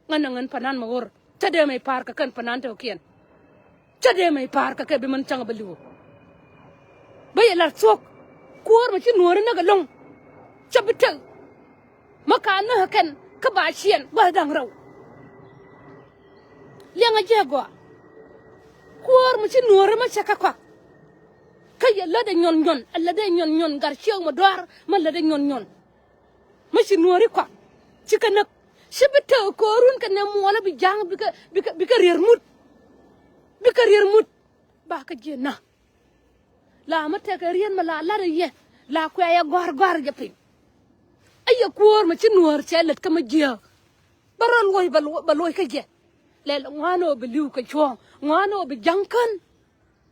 Ŋän ɛ ŋän panan mɛ ɣör cä dee mɛ i̱ pa̱a̱r kɛ kɛn panan tɔ̱kiɛn. Cä dee mɛ i̱ pa̱a̱r kɛ kɛ bi mɛn ca̱ŋ bä li̱w. Bä yɛ la̱r thuɔ̱k kuäär mɛ ci nuɔ̱ɔ̱ri näk ɛlɔ̱ŋ. Cä bi tek mä ka näk ɛ kɛn kä ba ciɛn gua̱th da̱ŋ rɛw. Liɛŋɛ jɛ gɔaa kuäär mɛ ci nuɔ̱ɔ̱ri mä cɛ kɛ kɔak. Kä yɛ lätdɛ nyɔn nyɔn ɛ lätdɛ nyɔn nyɔn gat ciek mɛ dɔaar mä lätdɛ nyɔn nyɔn. Mi ci nuɔ̱ɔ̱ri kɔak ci kɛ näk ci bi tek ko̱o̱run kɛ nɛ muɔlä bi ja̱a̱ŋ bikɛ bikɛ bikɛ rier mut. Bikɛ rier mut ba kä jiɛ na. La mi tekɛ riet mi la lat yɛ la kuɛ yɛ gɔ̱a̱r gɔ̱a̱r jɛ piny. Ɛ yɛ kuäär mi ci nuɔ̱ɔ̱r cɛ lät kä mi jiääk. Bä rɔ luɔ̱c bɛ luɔ̱c kä jɛ. Lɛl ŋuan ɔ bi li̱w kɛ cuɔ̱ɔ̱ŋ ŋuan ɔ bi ja̱ŋ kän.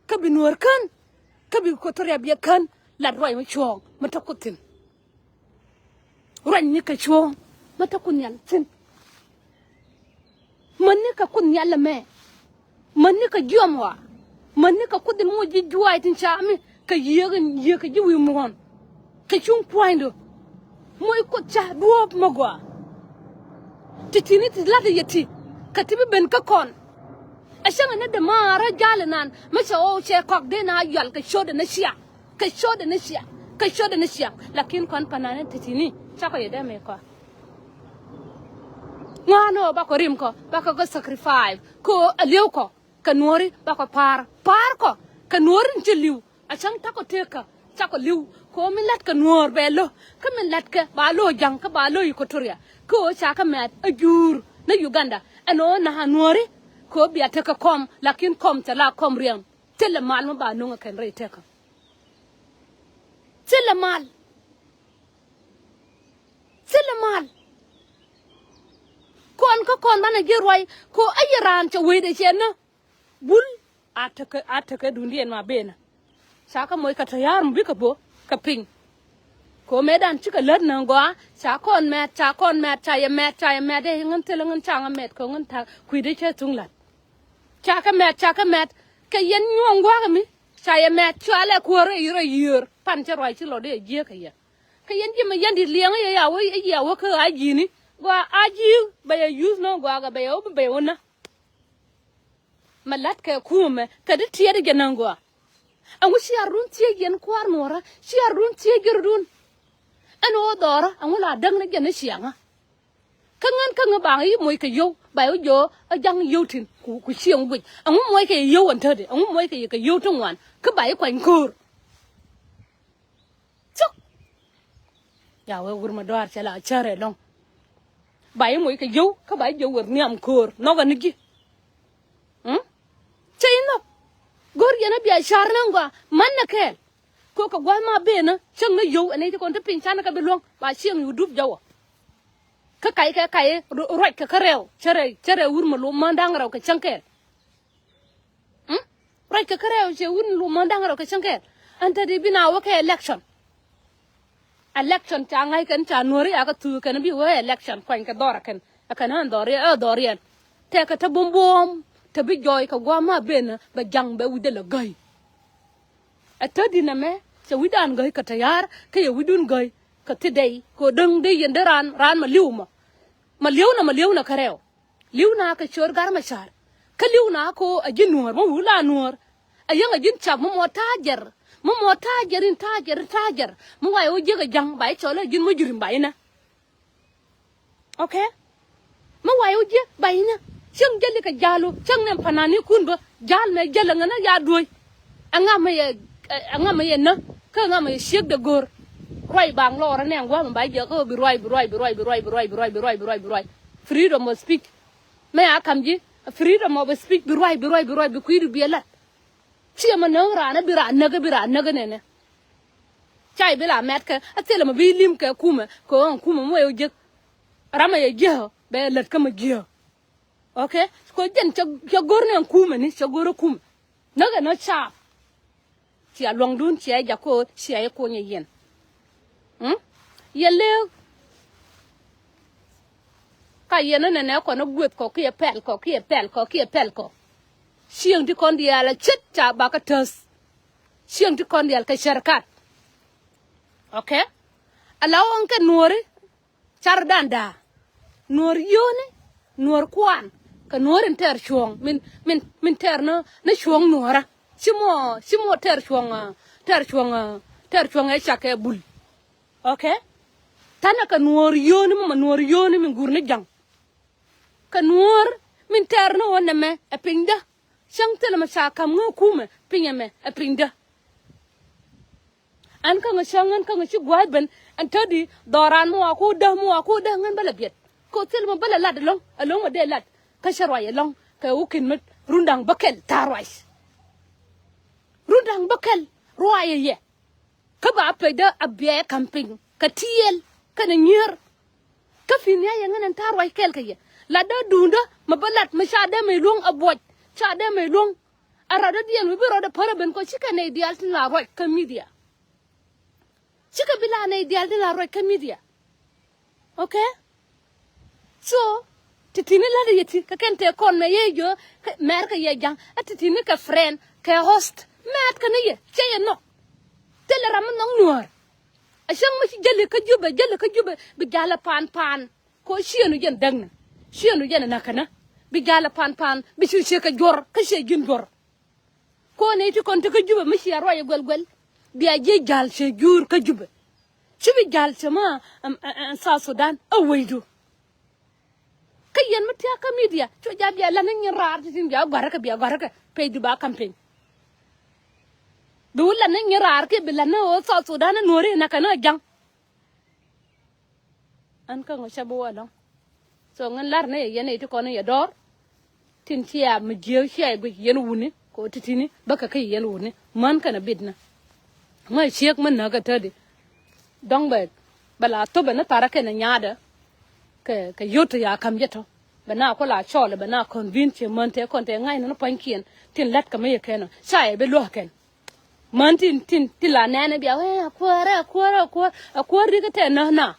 Kä bi nuɔ̱ɔ̱r kän kä bi Equatoria biɛ kän. Lat ruac mi cuɔ̱ɔ̱ŋ mi te Kuoth thi̱n. Ruacni kɛ cuɔ̱ɔ̱ŋ mi te Kuoth Nhial thi̱n. Mäni kɛ Kuoth Nhial ɛmɛ. Mäni kɛ jiɔam ɣɔaa. Mäni kɛ Kuoth in ŋuɔ̱c ji̱ juaac tin ca mi kɛ yiëëk in yiëëk kɛ ji̱ wi̱i̱ muɔ̱ɔ̱n. Kɛ cuŋ pua̱nydu. Moc Kuoth ca duɔ̱ɔ̱p mi gɔaa. Ti ti̱ni ti la̱t yɛ ti kɛ ti bi ben kä kɔn. Ɛ cäŋ ɛ ni dämaarä jal inan mi cɛ ɣɔw cɛ kɔk dee na yual kɛ ciötdɛ ni ciaŋ. Kɛ ciötdɛ ni ciaŋ kɛ ciötdɛ ni ciaŋ. Lakin kɔn pa̱n nan ti ti̱ni cakɔ yɛ dee mɛ kɔn. Ŋuan ɣöö bakɔ rim kɔ bakɔ kɛ sacrifice kɛ ɣöö a li̱ew kɔ. Kɛ nuɔ̱ɔ̱ri bakɔ pa̱a̱r pa̱a̱r kɔ kɛ nuɔ̱ɔ̱ri ni ci li̱w. A cäŋ takɔ tekä cakɔ li̱w kɛ ɣöö min la̱tkɛ nuɔ̱ɔ̱r bɛ lo̱. Kä min la̱tkɛ ba lo̱ ja̱ŋ kä ba lo̱ Equatoria. Kä ɣöö ca kä mɛ̈t a juur ni Uganda ɛn ɣöö na̱a̱ nuɔ̱ɔ̱ri. Kɛ ɣöö bia tekɛ kɔm lakin kɔm cɛ la kɔm riɛm. Thilɛ mal mi ba no̱ŋ ɛ kɛn rɛy tekä. Thilɛ mal. Thilɛ mal. Kɔn kä kɔn banɛ ji̱ ruac kɛ ɣöö a yɛ raan cɛ wecdɛ cɛ nä. Bul a tekɛ a tekɛ dundiɛn ma benä. Ca kä moc kɛ tɔ̱ ya̱r mi bikɛ bo̱ kɛ piny. Kɛ ɣöö metdan cikɛ lät ni gɔaa ca kɔn mɛt ca kɔn mɛt ca yɛ mɛt ca yɛ mɛt dee ŋän thilɛ ŋän ca ŋä mɛt kɛ ŋän ta̱k kui̱dɛ cɛ thuŋ la̱t. Ca kɛ mɛt ca kɛ mɛt kɛ yɛn nyuɔ̱ɔ̱ŋ gua̱a̱k mi ca yɛ mɛt cualɛ kuäär rɛy rɛy yiëër pan cä ruac ci lɔ dee jiääk kɛ yɛ. Kɛ yɛn ji̱ mi yɛn di̱t liɛŋä yɛ ya wä yɛ ya wä kä a ji̱ni gɔaa a ji̱ bɛ yɛ yuth nɔ gɔaa kɛ bɛ yɛ wä bɛ yɛ wä nä. Mɛ la̱t kɛ kumɛ kɛ di tiɛɛt jɛ näŋ gɔaa. Ɛŋu ciaar run thiec yɛn kua̱r nuɔ̱ɔ̱rä ciaar run thiec jɛ run. Ɛn ɣöö dhɔrä ɛŋu la däŋ ni jɛ ni ciaŋä. Kä ŋän kä ŋä baŋ i̱ moc kɛ yio̱w ba i̱ wä jiɔ ɛ ja̱ŋ yio̱w tin ku ku cieŋ guic ɛŋu moc kɛ yɛ yio̱w ɛn tätdɛ ɛŋu moc kɛ yɛ kɛ yio̱w ti ŋuan kä ba i̱ kuany köör. Cuk. Ya wee wur ma dɔaar cɛ la cär ɛlɔ̱ŋ. Ba i̱ moc kɛ yio̱w kä ba i̱ jiɔ wër nhiam köör nhɔk ɛn ji̱. Cɛ i̱ nhɔk. Go̱r yɛn a bia ca̱r ni ŋuan man nɛ kɛɛl. Kɛ gua̱th ma ben ni cäŋ ni yio̱w ɛn ɛ ti kɔn ti piny canɛ kɛ bi luäŋ ba cieŋ yu dup jɔwä. Kä kac kɛ kac ruac kɛ kä rɛw cɛ rɛ cɛ rɛ wur ma luɔm män da̱ŋ rɛw kɛ cäŋ kɛɛl. Ruac kɛ kä rɛw cɛ wur ma luɔm män da̱ŋ rɛw kɛ cäŋ kɛɛl. Ɛn te di bi na wä kɛ election. Election ca ŋa̱c kɛn ca nuɔ̱ri a kä thuu kɛn bi wä election kuany kɛ dhɔr kɛn. Ɛ kɛn ɣän dhɔr yɛn ɛ dhɔr yɛn. Tɛkɛ te bumbum te bi jɔɔy kɛ gua̱a̱th ma ben bɛ jaŋ bɛ wi̱cdɛ lɛ gäy. Ɛ te di nɛmɛ cɛ wi̱cdan gäy kɛ te ya̱a̱r kä yɛ wi̱cdun gäy kɛ thi dɛy kɛ däŋ dee yɛn dee raan raan ma li̱w mɔ. Ma li̱w nɔ ma li̱w nɔ kä rɛw. Li̱w na kɛ cöör gar ma ca̱r kä li̱w na ko a ji̱n nuɔ̱ɔ̱r ma wul a nuɔ̱ɔ̱r. A yäŋ a ji̱n cap ma mɔ ta̱a̱ jɛr ma mɔ ta̱a̱ jɛr in ta̱a̱ jɛr in ta̱a̱ jɛr ma wa̱i̱ wä jiäk a ja̱ŋ ba i̱ cɔl a ji̱n ma jurim ba inɛ. Okay. Mi wa̱i̱ wä jiɛ ba inä cäŋ jäli kɛ ja̱l wä cäŋ nɛn panani kun bä ja̱l mɛ jäl ɛ ŋän a ya duɔ̱c. Ɛ ŋa mɛ yɛ ɛ ŋa mɛ yɛ nä kä ŋa mɛ yɛ ciek de go̱r. Ruac baŋ lɔɔr ɛ nɛn gua̱a̱m ba jiɛ kä bi ruac bi ruac bi ruac bi ruac bi ruac bi ruac bi ruac bi ruac bi ruac. Freedom of speech. Mɛ a kam ji̱ freedom of speech bi ruac bi ruac bi ruac bi kui̱du bi ɛ lat. Ciɛ mɛ näk raan ɛ bi raan näk ɛ bi raan näk ɛ nɛnɛ. Ca i̱ bi la mɛt kɛ a thilɛ mɛ bi lim kɛ kumɛ kɛ ɣän kumɛ mɛ wee wä jiäk. Ram a yɛ jiäk bɛ lät kä mɛ jiäk. Okay. Kɛ jɛn cɛ go̱r ni ɛn kumɛ ni cɛ go̱r ɛ kumɛ. Näk ɛ nɔ caap. Cia luɔ̱ŋdun cia i̱ jak ko̱o̱t cia i̱ kuny ɛ yɛn. Yɛ lëëk. Ka yɛn ɛ nɛnɛ kɔn ɛ gueth kɔ kiɛ pɛl kɔ kiɛ pɛl kɔ kiɛ pɛl kɔ. Cieŋ ti kɔn diaal ɛ ce̱t ca bakä täth. Cieŋ ti kɔn diaal kɛ cɛr kat. Okay. Ala ɣɔ̱ŋ kɛ nuɔ̱ɔ̱ri car dan da̱a̱. Nuɔ̱ɔ̱r yio̱o̱ni nuɔ̱ɔ̱r kuan kɛ nuɔ̱ɔ̱r in tɛɛr cuɔ̱ɔ̱ŋ min min min tɛɛr ni ni cuɔ̱ɔ̱ŋ nuɔ̱ɔ̱rä. Ci mɔ ci mɔ tɛɛr cuɔ̱ɔ̱ŋ tɛɛr cuɔ̱ɔ̱ŋ tɛɛr cuɔ̱ɔ̱ŋ ɛ cak kɛ bul. Okay. Thanɛ kɛ nuɔ̱ɔ̱r yio̱o̱ni mɔ mɛ nuɔ̱ɔ̱r yio̱o̱ni min gur ni ja̱ŋ. Kɛ nuɔ̱ɔ̱r min tɛɛr ni ɣöö nɛmɛ ɛ pinydä. Cäŋ thilɛ mɛ ca ka̱m ŋä kumɛ piny ɛmɛ ɛ pinydä. Ɛn kä ŋä cäŋ ɛn kä ŋä ci gua̱a̱th ben ɛn tädi dhɔran mi wa ku däk mi wa ku däk ŋän bä lɛ biɛt. Kɛ thil mɛ bä lɛ lat ɛlɔ̱ŋ ɛlɔ̱ŋ mɛ dee lat kä cä ruac ɛlɔ̱ŋ kɛ wä kin mɛ run da̱ŋ bä kɛl ta̱a̱ ruac. Run da̱ŋ bä kɛl ruac ɛ yɛ. Kä ba pecdä a biɛɛ ka̱m piny kɛ tiɛɛl kɛnɛ nyier. Kä pi̱i̱n ni a yɛ ŋän ɛn ta̱a̱ ruac kɛɛl kɛ yɛ latdä duundä mɛ bä lat mɛ ca dee mɛ luäŋ a buɔc ca dee mɛ luäŋ. A rat dɔ̱diɛn wi̱i̱ bi rɔɔdɛ pärä ben kɔ cikɛ nɛy diaal tin la ruac kä midia. Cikɛ bi la nɛy diaal tin la ruac kä midia. Okay. So ti tini la̱t yɛ ti kɛ kɛn tëë kɔn mɛ yɛ jiö mɛr kɛ yɛ ja̱ŋ a ti tini kɛ friend kɛ host mɛt kɛ ni yɛ cɛ yɛ nhɔk. Thilɛ ram mi nhɔk nuäär. A cäŋ mi ci jäli kä Jubɛ jäli kä Jubɛ bi ja̱l a paan paan. Kɛ ɣöö ciëënu jɛn däknä ciëënu jɛn ɛ na̱känä. Bi ja̱l ɛ pan pan bi ci ciek kɛ juɔ̱r kä ciɛ ji̱n juɔ̱r. Kɛ ɣöö nɛy ti kɔn te kä Jubɛ mi cia ruac ɛ guɛl guɛl bia jiɛ ja̱l ciɛ juur kä Jubɛ. Ci bi ja̱l cɛ ma ɛn South Sudan ɛ wecdu. Kä yɛn mi tia̱k kä midia cuɛ ja̱ bia la̱t ni nyin raar ti tin bia gua̱rä kɛ bia gua̱rä kɛ pecdu ba campaign. Bi wä la̱t ni nyin raar kiɛ bi la̱t ni ɣöö South Sudan ɛ nuɔ̱ɔ̱ri ɛ na̱känä ɛ ja̱ŋ. Ɛn kä ŋɔ cä bi wä ɛlɔ̱ŋ. So ŋän lar ni yɛ yɛn iti kɔn yɛ dɔɔr. Tin cia mi jiääk cia yɛ guic yɛn wuni kɛ ɣöö titini bäkɛ kä yɛ yɛn wuni män kɛnɛ bitnä. Ŋä ciek mi näk ɛ tädi. Dɔ̱ŋ bɛ bɛ la thop ɛ ni tharä kɛnɛ nyaadɛ. Kɛ kɛ yot ti ya ka̱m jɛ tɔ bɛ na ku la cɔɔl bɛ na convince ciɛ män tëë kɔn tëë ŋa̱cnä ni pua̱nykiɛn tin la̱t kɛ mi yɛ kɛn ɔ ca yɛ bi luäk kɛn. Män tin tin tin la nɛɛnɛ bia wee a kuäär a kuäär a kuäär a kuäär rikä tɛ nä na.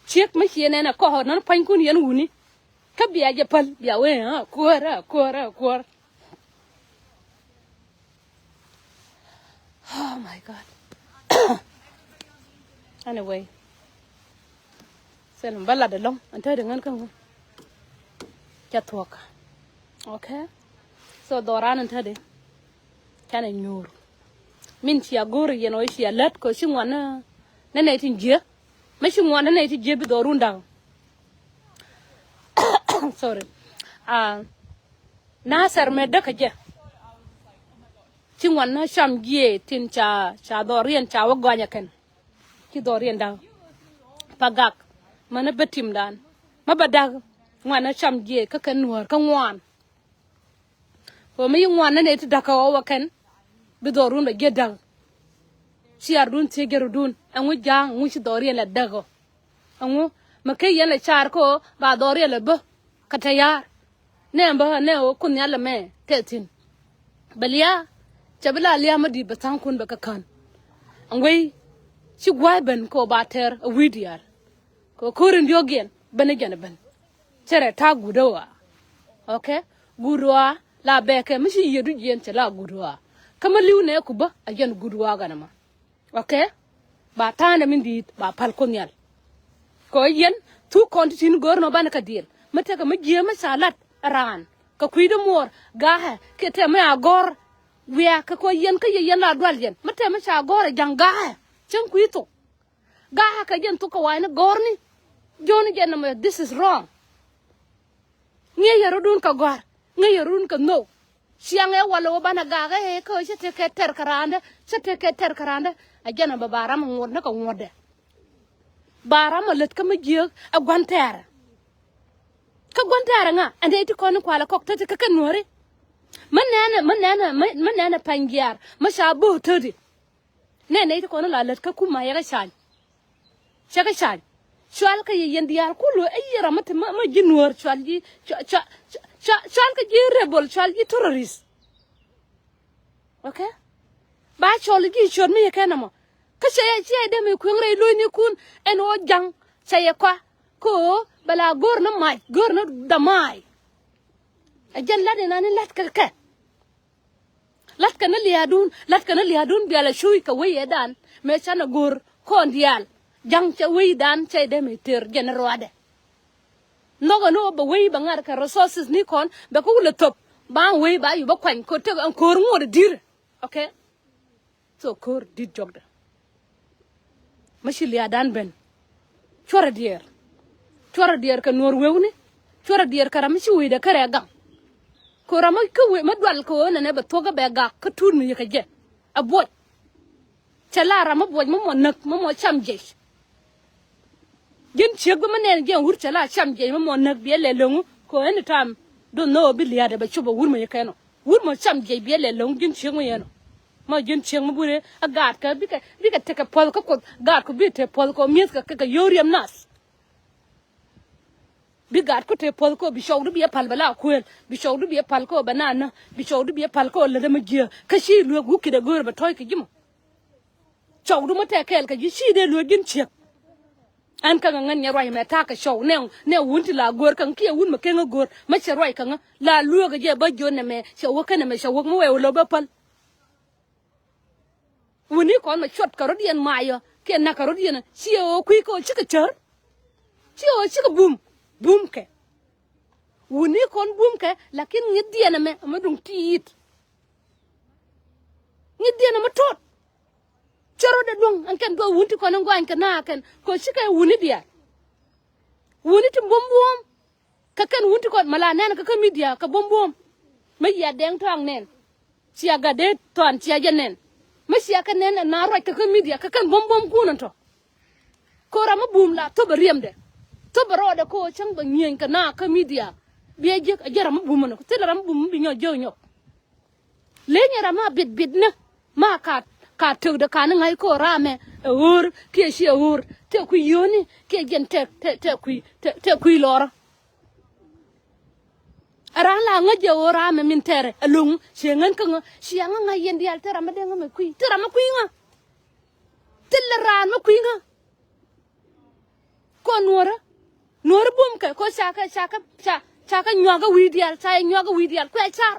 Ciek mi ciɛ nɛɛnɛ kɔk nɔn pua̱nykun yɛn wuni. Kä bia jɛ päl bia wee a kuäär a kuäär a kuäär. Oh my God. Anyway. Sɛl mi bä lat ɛlɔ̱ŋ ɛn tätdɛ ŋän kä ŋun. Ca thuɔ̱kä. Okay. So dhɔran ɛn tätdɛ. Canɛ nyuur. Min cia go̱o̱r yɛn ɔ cia lät kɛ ci ŋuan ni nɛy tin jiɛ. Mi ci ŋuan ni nɛy tin jiɛ bi dhɔrun da̱ŋ. Sorry. Ah, Nasir mɛ däk kɛ jɛ. Ci ŋuan ni cam jiɛ tin ca ca dhɔriɛn ca wä gɔny ɛ kɛn. Ci dhɔriɛn da̱k. Pa gak. Mänä bä timdan. Mä bä da̱k. Ŋuan ni cam jiɛ kä kɛn nuäär kä ŋuan. Kɛ mi yi ŋuan ni nɛy ti da̱k kɛ ɣɔw ɛ kɛn. Bi dhɔrun bɛ jiɛ da̱k. Ciaardun thiec jɛ rɔ̱dun, ɛŋu ja̱a̱ŋ, ɛŋu ci dhɔriɛn la däk ɔ? Ɛŋu mɛ kä yɛn la caar kä ɣöö ba dhɔriɛn la bä kä tɛ̈ ya̱a̱r? Nɛ bä nɛ ɣöö Kuoth Nhial ɛmɛ tɛth thi̱n. Bɛ lia̱a̱, cɛ bi la lia̱a̱ mi di̱i̱t bɛ tha̱a̱ŋkun bɛ kɛ kän. Ɛŋu wec ci gua̱a̱th ben kä ɣöö ba tɛr ɛ wi̱i̱ diaal. Kɛ ko̱r in diɔ̱k yɛn ben jɛn ben. Cɛ rɛ ta̱a̱ guut ɣɔaa. Okay? Guut ɣɔaa la bɛɛkɛ mi ci yiëëdu jiɛn cɛ la guut ɣɔaa. Kä mi li̱w nɛ ku bä a jɛn guut ɣɔaa gan ɛmɔ. Okay? Ba tha̱a̱ŋdɛ min di̱i̱t ba päl Kuoth Nhial. Kɛ yɛn thuk kɔn ti tin go̱o̱r nɔ banɛ kɛ diɛl mi tekɛ mi jiääk mi ca lat raan kɛ kui̱dɛ muɔɔr ga̱a̱kɛ kiɛ tɛm mi a gɔ̱r. Wiaa kɛ kɛ yɛn kä yɛ yɛn la dual yɛn mi tɛm mi ca gɔ̱r ɛ ja̱ŋ ga̱a̱kɛ cäŋ kui̱ thok. Ga̱a̱kɛ jɛn thuk kɛ wa̱i̱ni gɔ̱rni. Jiöni jɛn nɔmɔ, this is wrong. Ŋi̱eec yɛ rɔ̱dun kɛ gɔ̱a̱r, ŋi̱eec yɛ rɔ̱dun kɛ nhök. Ciaŋ ɛ walɛ wä banɛ ga̱a̱kɛ ɛ kä cä tekɛ tɛr kɛ raandä, cä tekɛ tɛr kɛ raandä. A jɛn nɔmɔ ba ram ŋuɔ̱t ni kɛ ŋuɔ̱tdɛ. Ba ram a lät kä mi jiääk ɛ gua̱n tɛɛrɛ. Kä gua̱n tɛɛrɛ ŋa ɛn dee ti kɔn in kualɛ kɔk tä ti kä kɛ nuääri. Mi nɛnɛ, mi nɛnɛ, mi, mi nɛnɛ pa̱ny jiaar mi ca bo̱o̱k täti. Nɛ nɛy ti kɔn la lät kä kum ma yɛ kɛ cany. Cɛ kɛ cany. Cual kɛ yɛ yɛn diaal kulu ɛ yɛ ram mi te mi ji̱ nuäär cual ji̱, cua, cua, cua, cual kɛ ji̱ rebel, cual ji̱ terrorist. Okay? Ba cɔl ji̱ ciöt mi yɛ kɛn ɛmɔ. Kä cɛ yɛ, cɛ yɛ dee mi kueŋ rɛy lo̱cnikun ɛn ɣöö ja̱ŋ cɛ yɛ kɔa. Kä ɣöö bɛ la go̱o̱r ni mac, go̱o̱r ni dhamay. Ɛ jɛn la̱t in ani la̱t kɛ kɛ. La̱tkɛ ni lia̱a̱dun, la̱tkɛ ni lia̱a̱dun bialɛ cuuc kɛ wec ëëdan mëë canɛ go̱o̱r kɔn diaal. Ja̱ŋ cɛ wecdan cɛ dee mëë tëër jɛn ruaadɛ. Nhɔkɛ ni ɣöö bɛ wec bɛ ŋa̱r kɛ resources ni kɔn bɛ kä wulɛ thöp. Ba wec ba yupä kuany kɛ tek ɛn ko̱o̱r ŋuɔ̱t ɛ di̱r. Okay? So ko̱o̱r di̱t jɔkdɛ. Mi ci lia̱a̱dan ben. Cuɔrɛ diɛɛr. Cuɔrɛ diɛɛr kɛ nuɔ̱ɔ̱r wewni. Cuɔrɛ diɛɛr kɛ ram mi ci wecdɛ kärɛ gaŋ. Kɛ ram mi kä wec mi dual kɛ ɣöö nɛnɛ bɛ thuɔ̱kä bɛ gak kä tuut mi yekɛ jɛ. A buɔc. Cɛ la ram mi buɔc mi mɔ näk mi mɔ cam jiɛc. Ji̱n ciek bi mi nɛn jiɛn wur cɛ la cam jiɛc mi mɔ näk biɛ lɛ lo̱ŋ. Kɛ ɣöö any time don't know bi lia̱a̱dɛ bɛ cop a wur mi yekɛ nɔ. Wut mɔ cam jiɛc biɛ lɛ lo̱ŋ ji̱n ciek mi yɛn ɔ. Ma ji̱n ciek mi burɛ a gaat kä bikɛ, bikɛ tekɛ puɔth kä Kuoth gaat ku bi te puɔth kɛ mi̱eth kɛ kɛ yio̱w riɛm nath. Bi gaat ku te puɔth kɛ bi cɔwdu biɛ pal bɛ la kuël, bi cɔwdu biɛ pal kɛ bɛ na nä, bi cɔwdu biɛ pal kɛ lät ɛmɛ jiääk kä ci luek wukitdɛ go̱o̱r bɛ tɔ̱ɔ̱c kɛ ji̱ mɔ. Cɔwdu mi tɛk kɛɛl kɛ ji̱ ci dee lueek ji̱n ciek. Ɛn kä ŋä ŋän nyɛ ruac ɛmɛ ta̱a̱ kɛ cɔw nɛ, nɛ wun ti la go̱o̱r kä ŋä kiɛ wun mɛ keŋä go̱o̱r mɛ cɛ ruac kä ŋä la lueek ɛ jɛ bä jiön nɛmɛ cɛ wäk kä nɛmɛ cɛ wäk mi wɛɛ wä lo̱p bä päl. Wuni kɔn mɛ cuɔt kɛ rɔ̱diɛn maayɔ kiɛ nak kɛ rɔ̱diɛn ciɛ ɣöö kui̱ kɛ ɣöö cikɛ cär. Ciɛ ɣöö cikɛ bum, bum kɛ. Wuni kɔn bum kɛ lakin ŋi̱thdiɛn ɛmɛ ɛmɛ duŋ ti̱i̱t. Ŋi̱thdiɛn ɛmɛ tot. Cä rot ɛ duɔ̱ŋ ɛn kɛn duɔth wun ti kɔn in gɔany kɛ na kɛn kɛ cikɛ wuni diaal. Wuni ti buɔ̱m buɔ̱ɔ̱m kɛ kɛn wun ti kɔn mɛ la nɛn kɛ kä midia kɛ buɔ̱m buɔ̱ɔ̱m. Mɛ yia dɛŋ tɔ̱a̱ŋ nɛn cia gat dee tɔ̱a̱n cia jɛ nɛn. Mɛ cia kɛ nɛn ɛ na ruac kɛ kä midia kɛ kɛn buɔ̱m buɔ̱ɔ̱m kun ɛn tɔ. Kɛ ram mi bum la thop ɛ riɛmdɛ thop ɛ rɔɔdɛ kɛ ɣöö cäŋ bɛ nyieny kɛ na kä midia. Biɛ jiäk ɛ jɛ ram mi bum ɛn thilɛ ram mi bum mi bi nyɔk jiäk nyɔk. Lenyɛ ram ma bit bit ni ma ka, ka tök de ka ni ŋa̱c ko ramɛ ɛ ɣöör kiɛ ci ɛ ɣöör tëë kui̱ yio̱o̱ni kiɛ jɛn tëë, tëë, tëë kui̱, tëë, tëë kui̱ lɔrä. Ɛ ram la ŋäc jɛ ɣöör ramɛ min tɛrɛ ɛ lo̱ŋ ciɛ ŋän kä ŋä ciɛ ŋä ŋa̱c yɛn diaal tëë ram mi dee ŋä mɛ kui̱ tëë ram mi kui̱ ŋä. Thilɛ raan mi kui̱ ŋä. Kɔ nuɔ̱rä nuɔ̱rä bum kɛ kɔ ca kɛ ca kɛ ca ca kɛ nyuak kɛ wi̱i̱ diaal ca yɛ nyuak kɛ wi̱i̱ diaal kuɛ car.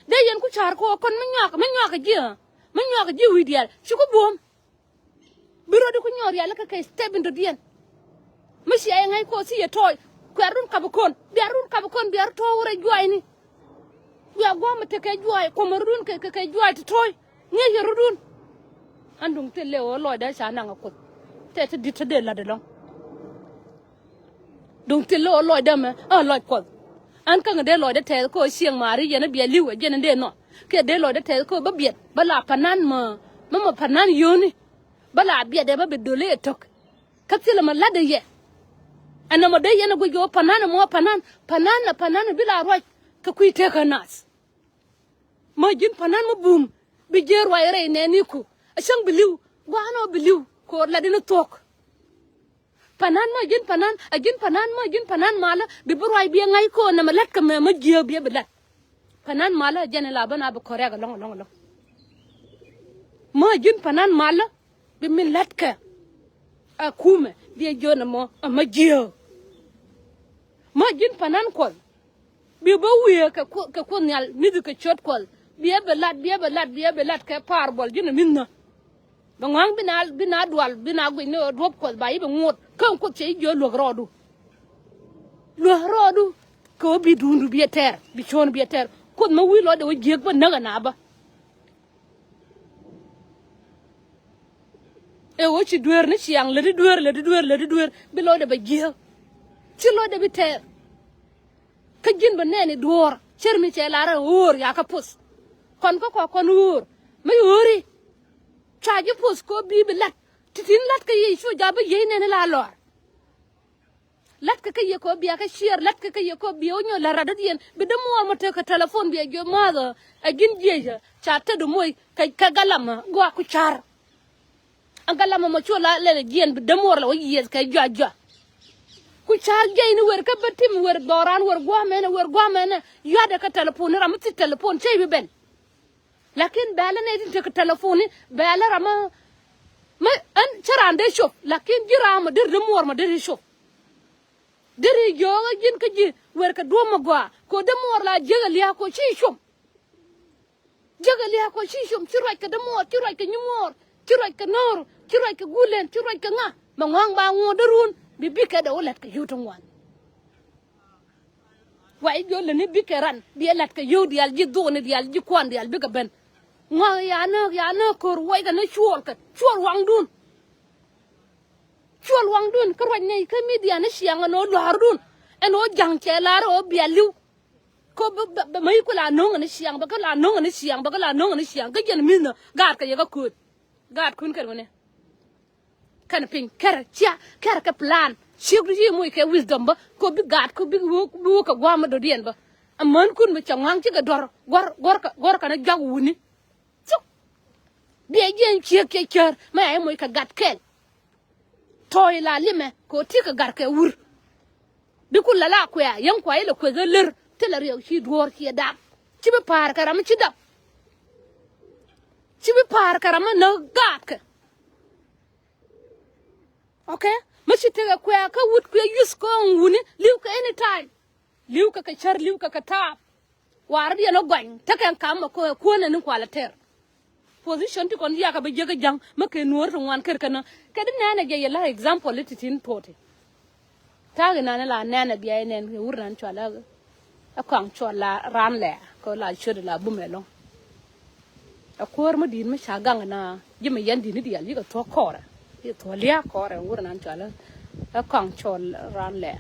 Dee yɛn ku car kɔ kɔn mi nyuak mi nyuak kɛ ji̱ mi nyuak kɛ ji̱ wi̱i̱ diaal ci ku buɔ̱m. Bi rɔ̱di ku nyuak rial kɛ kɛ step in dɔ̱diɛn. Mi cia yɛ ŋa̱c kɔ ci yɛ tɔɔy kuɛ run kap kɔn bia run kap kɔn bia run tɔɔy wurɛ juaacni. Bia gua̱a̱m mi tekɛ juaay kuɔmɛ rudun kɛ kɛ juaay ti to̱o̱y. Ŋi̱eec yɛ rudun. An duŋ thil lɛ ɣöö lɔcdä ca naŋ a kuoth. Tɛ ti di̱t te dee la̱t ɛlɔ̱ŋ. Duŋ thil lɛ ɣöö lɔcdä mɛ a lɔc kuɔth. An käŋ dee lɔcdä tɛth kɛ ɣöö cieŋ maari yɛn a bia li̱w ɛ jɛn in dee nɔ. Kiɛ dee lɔcdä tɛth kɛ ɣöö bä biɛt bä la pa̱nan mɛ mɛ mɛ pa̱nan yio̱o̱ni. Bä la biɛt ɛ bä bi dol i̱ ɛ tök. Kä thilɛ mɛ la̱tdɛ yɛ. Ɛn nɔmɔ dee yɛn ɛ guic jɔɔ pa̱nan ɛmɔ pa̱nan pa̱nan ɛ pa̱nan ɛ bi la ruac. Kɛ kui̱ tekä nath. Mä ji̱n pa̱nan mä bum bi ji̱ ruac rɛy nɛɛniku. A cäŋ bi li̱w gua̱a̱n ɔ bi li̱w ko̱o̱r lat in thuɔ̱k. Panan ma ji̱n panan a ji̱n panan ma ji̱n panan malä bi bi ruac bi ŋa̱c ko̱o̱r nɛmɛ lat kɛ mɛ ma jiääk bi bi lat. Panan malä a jɛn in la ben a bi kɔ̱riak ɛlɔ̱ŋ ɛlɔ̱ŋ ɛlɔ̱ŋ. Ma ji̱n panan malä bi min la̱tkɛ. A kumɛ bi a jiön ɛmɔ ɛmɛ jiääk. Ma ji̱n panan kuɔth bi bä wiee kɛ kuoth nhial mi̱th kɛ ciöt kuɔth bi a bi lat bi a bi lat bi a bi lat kɛ pa̱a̱r buɔl ji̱n ɛ mi̱th nhä. Bɛ ŋɔ̱a̱ŋ bi na bi na dual bi na guic ni ɣöö duɔ̱p kuɔth ba yi bɛ ŋot kä kuoth cɛ yi jiö luäk rɔɔdu. Luäk rɔɔdu kɛ ɣöö bi duundu bi ɛ tɛɛr bi cuɔ̱ɔ̱n bi ɛ tɛɛr. Kuoth mi wi̱i̱ lɔcdɛ wä jiäk bä näk ɛ na bä. Ɛ ɣöö ci dueer ni ciaŋ läti dueer läti dueer läti dueer bi lɔcdɛ bɛ jiäk. Ci lɔcdɛ bi tɛɛr. Kä ji̱n bɛ nɛɛni duɔ̱ɔ̱r cär mi cɛ lar ɛ ɣöör ya kä poth. Kɔn kä kɔak kɔn ɣöör mi ɣööri. Cua ji̱ poth kɛ ɣöö bi bi la̱t ti̱ti̱n la̱t kä yiëë cu ja̱ bi yiëë nɛɛni la lɔr. La̱t kɛ kä yiëë kɛ ɣöö bia kä ciɛɛr la̱t kɛ kä yiëë kɛ ɣöö bia wä nyɔk la̱t rat dädiɛn bi dämuɔɔr mɔ tek kɛ telefon bia jiö maath ɛ ji̱n jiëc ca tet moc kɛ kɛ galamä gua̱a̱k ku ca̱r. Ɛ galamä mɔ cu la lɛl ɛ jiɛn bi dämuɔɔr la wä yiëëth kɛ juac juac. Ku ca̱r jiɛc ni wer kä bä tim wer dhɔran wer gua̱a̱mɛnɛ wer gua̱a̱mɛnɛ yua̱tdɛ kɛ telefon ni ram mi thit telefon cä i̱ bi ben. Lakin bɛ̈ɛ̈lä nɛy tin tekɛ telefoni bɛ̈ɛ̈lä ram mi ɛn cä raan dee cop lakin ji̱ raam ɔ deri dee muɔɔr mɔ deri cop. Deri jiöökä ji̱n kä ji̱ wer kɛ duɔ̱ɔ̱p mɔ gɔaa kɛ ɣöö dee muɔɔr la jiäk ɛ lia̱a̱ kɛ ɣöö ci cop. Jiäk ɛ lia̱a̱ kɛ ɣöö ci cop ci ruac kɛ dee muɔɔr ci ruac kɛ nyi muɔɔr ci ruac kɛ no̱o̱r ci ruac kɛ gulen ci ruac kɛ ŋa mɛ ŋɔ̱a̱ŋ ba ŋuɔ̱ɔ̱r dee run bi bikɛ dee wä la̱t kɛ yio̱w ti ŋuan. Wa i̱ jiɔ lätni bikɛ ran bi ɛ la̱t kɛ yio̱w diaal ji̱ dhukni diaal ji̱ kuan diaal bikɛ ben. Ŋuak ya nääk ya nääk ko̱r wuɔckɛ ni cuɔlkɛ cuɔl waŋdun. Cuɔl waŋdun kä ruac nɛy kä midia ni ciaŋ ɛn ɣöö lua̱a̱rdun ɛn ɣöö ja̱ŋ cɛ la̱r ɣöö bia li̱w. Kä bä bä bä mäc ku la no̱ŋ ni ciaŋ bä kä la no̱ŋ ni ciaŋ bä kä la no̱ŋ ni ciaŋ kä jɛn mi̱th nä gaatkɛ yɛ kä kööt. Gaatkun kɛn wänɛ. Kɛn piny kɛrɛ cia kɛrɛ kɛ plan ciek du ci moc kɛ wisdom bä ko bi gaat ko bi wä bi wä kɛ gua̱a̱m mi dɔ̱diɛn bä. Amänkun mi cɛ ŋua̱ŋ cikɛ duɔ̱r guɔ̱r guɔ̱r kɛ guɔ̱r kɛn a juak wuni. Cuk. Biɛ jiɛn ciek ciɛ cär mi a i̱ moc kɛ gat kɛl. Tɔ̱ɔ̱c la limɛ kɛ ɣöö ti kɛ gat kɛ wur. Bi ku lɛ la kuɛ̈ɛ̈ yäŋ kuay ilɛ kueth ɣä lär thilɛ riɛk ci duɔ̱ɔ̱r ciɛ dap. Ci bi pa̱a̱r kɛ ram mi ci dap. Ci bi pa̱a̱r kɛ ram mi näk gaatkɛ. Ok. Mi ci tekɛ kuɛ̈ɛ̈ kä wut kuɛ yuth kɔŋ wuni li̱w kɛ any time. Li̱w kɛ kɛ cär li̱w kɛ kɛ taap. Wa̱a̱r diɛn ɔ gɔany tekɛ kam mɛ kɛ kuäär nɛn in kualɛ tɛr. Position ti kɔn yakɛ bi jiäk ja̱ŋ mi kɛ nuɔ̱ɔ̱r ti ŋuan ker kɛn ɔ kɛ di nɛɛnɛ jɛ yɛ la example ti tin tuɔɔti. Ta̱a̱ inan la nɛɛnɛ bia inɛn kɛ wur nan cua la ɛ kɔaŋ cua la ran lɛ kɛ la ciöt la bumɛ lɔ̱ŋ. Ɛ kuäär mi di̱i̱t mi ca gaŋ na ji̱ mi yɛn di̱i̱t ni diaal yikɛ thuɔ̱k kɔɔrɛ yikɛ thuɔ̱k lia̱a̱ kɔɔrɛ wur nan cua la ɛ kɔaŋ cua ran lɛ.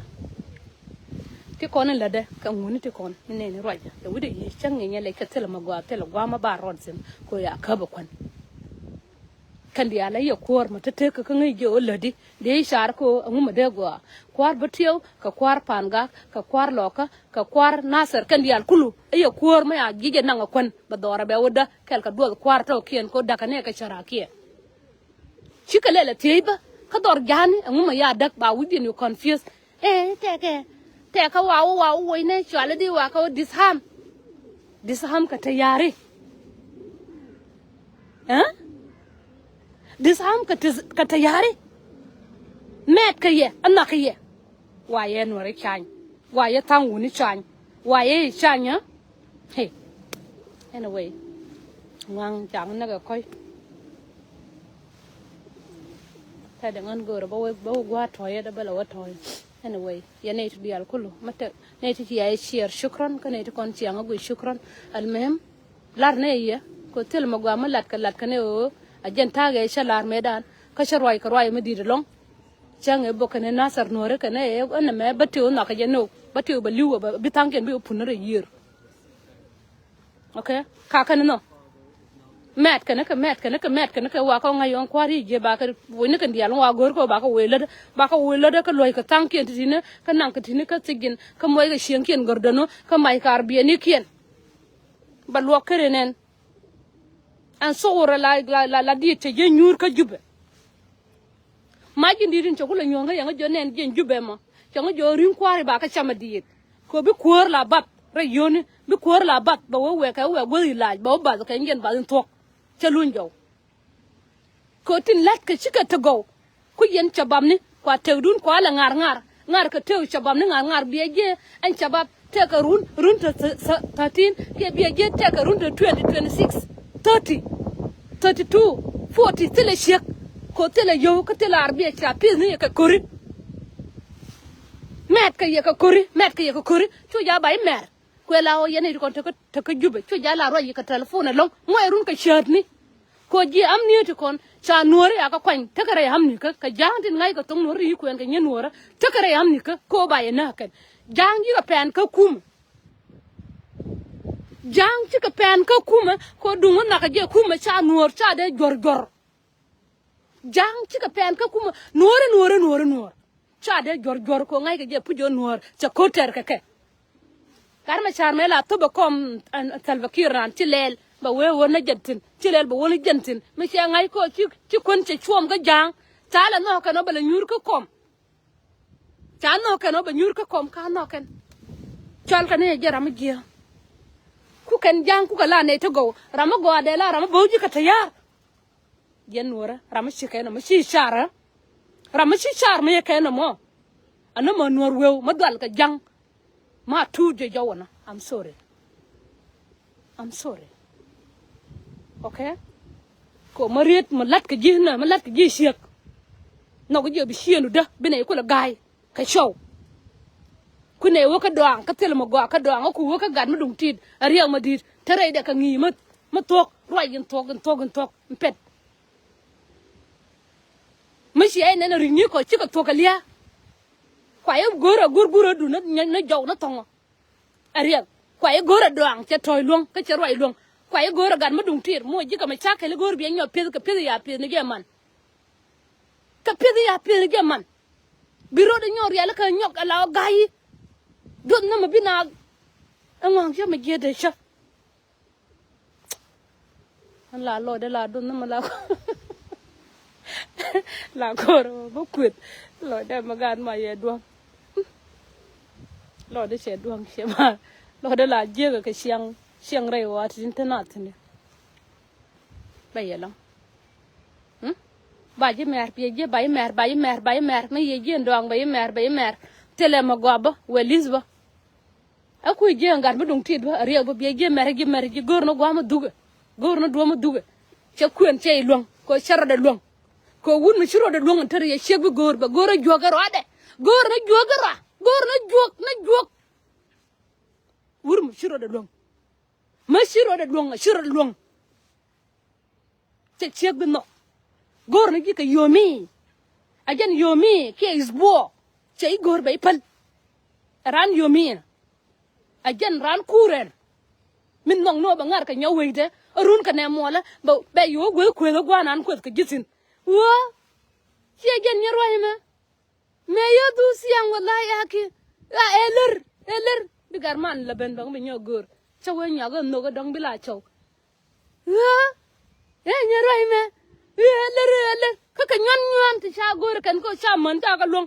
Ti kɔn in lätdɛ kɛ ŋuni ti kɔn ni nɛni ruacdä kɛ wi̱cdɛ yi̱ cäŋ ŋi̱nyɛ lɛc kɛ thilɛ ma gɔaa thilɛ gua̱a̱m ma ba rɔɔd thi̱n kɛ ɣöö ya käp ɛ kuän. Kɛn diaal a yɛ kuäär ma te tek kä ŋäc jiɛ ɣöö lätdi dee i̱ car kɛ ɣöö ɛŋu ma dee gɔaa kua̱r bä tiɛw kɛ kua̱r pa̱a̱n gak kɛ kua̱r lɔkä kɛ kua̱r nathɛr kɛn diaal kulu a yɛ kuäär ma ya ji̱ jɛ naŋ ɛ kuän bɛ dhɔrɛ bɛ wä dä kɛl kɛ duɔth kua̱r tɔ̱kiɛn kɛ ɣöö da̱kä nɛɛkɛ cärakiɛn. Cikɛ lɛl ɛ thiec bä kä dhɔr ja̱a̱ni ɛŋu ma ya däk ba wi̱c diɛn you confuse. Ɛ tɛkɛ tɛkɛ wa wä wa wä woc nɛ cuali di wa kä wä disham. Disham kɛ tayari. Ɛ disham kɛ tayari. Mɛt kɛ yɛ ɛ nhɔk kɛ yɛ. Wa yɛ nuɔri cany wa yɛ thaŋ wuni cany wa yɛ cany. Hey. Anyway. Ŋaŋ caŋ näk ɛ kɔ̱c. Tɛt ɛ ŋän go̱o̱rä bä wek bä wek gua̱a̱r tɔ̱yä dee bä lɛ wä tɔ̱yä. Anyway yɛ nɛy ti diaal kulu mä tɛk nɛy ti ci ya yɛ ciɛɛr cukran kä nɛy ti kɔn ciaŋ ɛ guic cukran. Almuhim lar nɛ yɛ kɛ thil mɛ gɔaa mä latkɛ latkɛ nɛ ɣöö a jɛn ta̱a̱ ɣɛɛ cä lar mëëdan kä cä ruac kɛ ruac mi di̱i̱t ɛlɔ̱ŋ. Cäŋ ɛ bok kɛnɛ nathar nuɔ̱ɔ̱ri kɛnɛ ɛ ɛn ɛmɛ bä tëë wä nhɔakä jɛ nöök bä tëë wä bä li̱w wä bä bi tha̱a̱ŋkiɛn bi wä pun rɛy yiër. Ok. Ka kɛn nɔ mɛt kɛn kɛ mɛt kɛn kɛ mɛt kɛn kɛ wa kɛ ŋa̱c ɣɔn kua̱r yic jiɛ ba kɛ wec ni kɛn diaal wa go̱o̱r kɛ wa ba kɛ wec lätdä ba kɛ wec lätdä kɛ luɔ̱c kɛ tha̱a̱ŋkiɛn ti ti̱ni kä naŋ kɛ ti̱ni kä thi̱k ji̱n kä muɔc kɛ cieŋkiɛn gɔ̱rdänu kä mac kɛ arbiɛnikiɛn. Ba luɔk kɛn nɛn. Ɛn thok rɛ la la la diit cɛ jɛ nyuur kä Jubɛ. Mac ji̱n di̱i̱t in cɛ ku lɛ nyuɔ̱ŋ kä yɛn kä jɔ̱ nɛn jiɛn Jubɛ mɔ. Cɛ ŋä jɔ̱ ri̱ŋ kua̱ri ba kä cam a diit. Kɛ bi kuäär la bath rɛ yio̱ni bi kuäär la bath bɛ wee wɛɛkɛ wɛɛk guäth i̱ lac bɛ wä bath kɛ jiɛn bath in thuɔ̱k. Cɛ luny jɔw. Kɛ tin la̱t kɛ cikɛ te gɔw. Ku yɛn cabapni kua tëkdun kua lɛ ŋa̱r ŋa̱r ŋa̱r kɛ tëk cabapni ŋa̱r ŋa̱r biɛ jiɛ ɛn cabap tëkɛ run run te thirteen kiɛ biɛ jiɛ tëkɛ run te twenty twenty six thirty thirty two forty thilɛ ciek. Kɛ thilɛ yio̱w kä thilɛ ar biɛ ca pi̱th ni yɛ kɛ ko̱ri. Mɛt kɛ yɛ kɛ ko̱ri mɛt kɛ yɛ kɛ ko̱ri cu ja ba imɛr. Kuɛ la ɣöö yɛn i̱ ti kɔn tekä tekä Jubɛ cu jal a ruac i̱ kɛ telephone ɛlɔ̱ŋ ŋuɔc run kɛ cäätni. Kɛ ɣöö ji̱ amni ti kɔn ca nuɔ̱ɔ̱ri a kɛ kuany tekɛ rɛy amni kä kɛ ja̱a̱ŋ tin ŋa̱c kɛ thoŋ nuɔ̱ɔ̱ri i̱ kuɛn kɛ nyin nuɔ̱ɔ̱rä tekɛ rɛy amni kä kɛ ɣöö ba yɛ nääk kɛn. Ja̱a̱ŋ ji̱ kɛ pɛn kä kumɛ. Ja̱a̱ŋ cikɛ pɛn kä kumɛ kɛ ɣöö duŋ wä nhakɛ jɛ kumɛ ca nuɔ̱ɔ̱r ca dee juɔ̱r juɔ̱r. Ja̱a̱ŋ cikɛ pɛn kä kumä nuɔ̱ɔ̱ri nuɔ̱ɔ̱ri nuɔ̱ɔ̱ri nuɔ̱ɔ̱r. Ca dee juɔ̱r juɔ̱r kɛ ŋa̱ckɛ jɛ puc ɣän nuɔ̱ɔ̱r cɛ ko̱t tɛr kɛ kɛ. Gat mɛ ca̱r mɛ la thop ɛ kɔm. Thalbä ki̱i̱r raan ci lɛɛl bɛ wee ɣän ni jɛn thi̱n ci lɛɛl bɛ wä ni jɛn thi̱n mi cɛ ŋa̱c kɔ ci ci kuän cɛ cuɔm kä ja̱a̱ŋ. Ca lɛ nhɔk kɛn ɔ bɛ lɛ nyuur kä kɔm. Ca nhɔk kɛn ɔ bɛ nyuur kä kɔm ka nhɔk kɛn. Cɔal kɛn ni jɛ ram mi jiääk. Ku kɛn ja̱a̱ŋ kukɛ la nɛy ti gɔw ram mi gɔaa dee la ram mi bä wä ji̱ kɛ te ya̱a̱r. Yɛn nuɔrä ram mi ci kɛn ɔ mi ci car ɛ. Ram mi ci car mi yɛ kɛn ɔ mɔ. Anɔ mɔ nuɔr weu mi dual kɛ ja̱ŋ. Ma tuut jɛ jɔwä nɔ. I'm sorry. I'm sorry. Okay. Ko ma riet ma lat kɛ ji̱ nɛ ma lat kɛ ji̱ ciek. Nhɔk ji̱ bi cienu dä bi nɛ kulɛ ga̱a̱y. Kɛ cɔw. Kunɛ wä kä dɔaŋ kä thil ma gɔaa kä dɔaŋ kä ku wä kä gat ma duŋ tit a riɛk ma di̱t te rɛy dɛ kɛ ŋi̱i̱ ma ma thuɔ̱k ruac in thuɔ̱k in thuɔ̱k in thuɔ̱k in pet. Mi ciɛ inɛn a ri̱ŋni kɔ cikɛ thuɔ̱k kɛ lia̱a̱. Kua yɛ go̱o̱r a go̱o̱r go̱o̱r a duŋ ni jɔw ni thɔ̱ŋɔ. A riɛk kua yɛ go̱o̱r a dɔaŋ cɛ tɔ̱ɔ̱c luäŋ kä cɛ ruac luäŋ. Kua yɛ go̱o̱r a gat ma duŋ tit muɔ ji̱ kɛ mɛ cakɛl i̱ go̱o̱r biɛ nyɔk pi̱eth kɛ pi̱eth ya pi̱eth ni jɛ man. Kɛ pi̱eth ya pi̱eth ni jɛ man. Bi rot inyɔk rialikä inyɔk ala ɔ ga̱yi. Duoth ni mɛ bi na. Ɛŋɔaŋ cä mɛ jiɛt dee cä. Ɛn la lɔcdɛ la duoth ni mɛ la. La ko̱r mɛ kueth. Lɔcdɛ mɛ gaat ma yɛ duɔ̱ŋ. Lɔcdɛ cɛ duɔ̱ŋ cɛ ma. Lɔcdɛ la jiäkä kɛ ciaŋ ciaŋ rɛy ɣɔaa ti tin te nath thi̱n. Bɛ yɛ lɔ̱ŋ. Ba ji̱ mɛr piɛ ji̱ ba ji̱ mɛr ba ji̱ mɛr ba ji̱ mɛr mi yɛ ji̱ in dɔaŋ ba ji̱ mɛr ba ji̱ mɛr. Thilɛ mɛ gɔaa bä wɛ li̱th bä. A kui̱ ji̱ in gat mi duŋ tit bä a riɛk bä biɛ ji̱ mɛr ji̱ mɛr ji̱ go̱o̱r ni gua̱a̱m mi dhukɛ. Go̱o̱r ni duɔ̱ɔ̱m mi dhukɛ. Cɛ kuën cɛ i̱ luäŋ kɛ cɛ rɔdɛ luäŋ. Kɛ wut mi ci rɔdɛ luäŋ in te ri yɛ ciek bi go̱o̱r bɛ go̱o̱r a juɔ̱k kɛ rɔadɛ. Go̱o̱r ni juɔ̱k kɛ rɔa go̱o̱r ni juɔ̱k ni juɔ̱k. Wur mi ci rɔdɛ luäŋ. Mä ci rɔdɛ luäŋ a ci rɔdɛ luäŋ. Cɛ ciek bi nhɔk. Go̱o̱r ni ji̱ kɛ yo̱o̱mi. A jɛn yo̱o̱mi kiɛ is buɔ. Cɛ i̱ go̱o̱r bɛ i̱ päl. Ɛ raan yo̱o̱mi. A jɛn raan kuur ɛn. Min nhɔk ni ɣöö bɛ ŋa̱r kɛ nyɔk wecdɛ. Ɛ run kɛ nɛ muɔlä bɛ bɛ yo̱o̱ gueth kueth ɛ gua̱a̱r naan kueth kɛ ji̱ thi̱n. Ɣöö ciɛ jɛn nyɛ ruac ɛmɛ. Mëë yɛ dhuk thiaŋ wä la yaki. Ɛ lär ɛ lär. Bi gat man la ben bäŋ bi nyɔk go̱o̱r. Cä wee nyɔak ɛ nhök ɛ dɔ̱ŋ bi la cɔw. Ɣä ɛ nyɛ ruac mɛ. Ɣä ɛ lär ɛ lär kä kɛ nyuan nyuan ti ca go̱o̱r kɛn kä ca män ca kɛ luäŋ.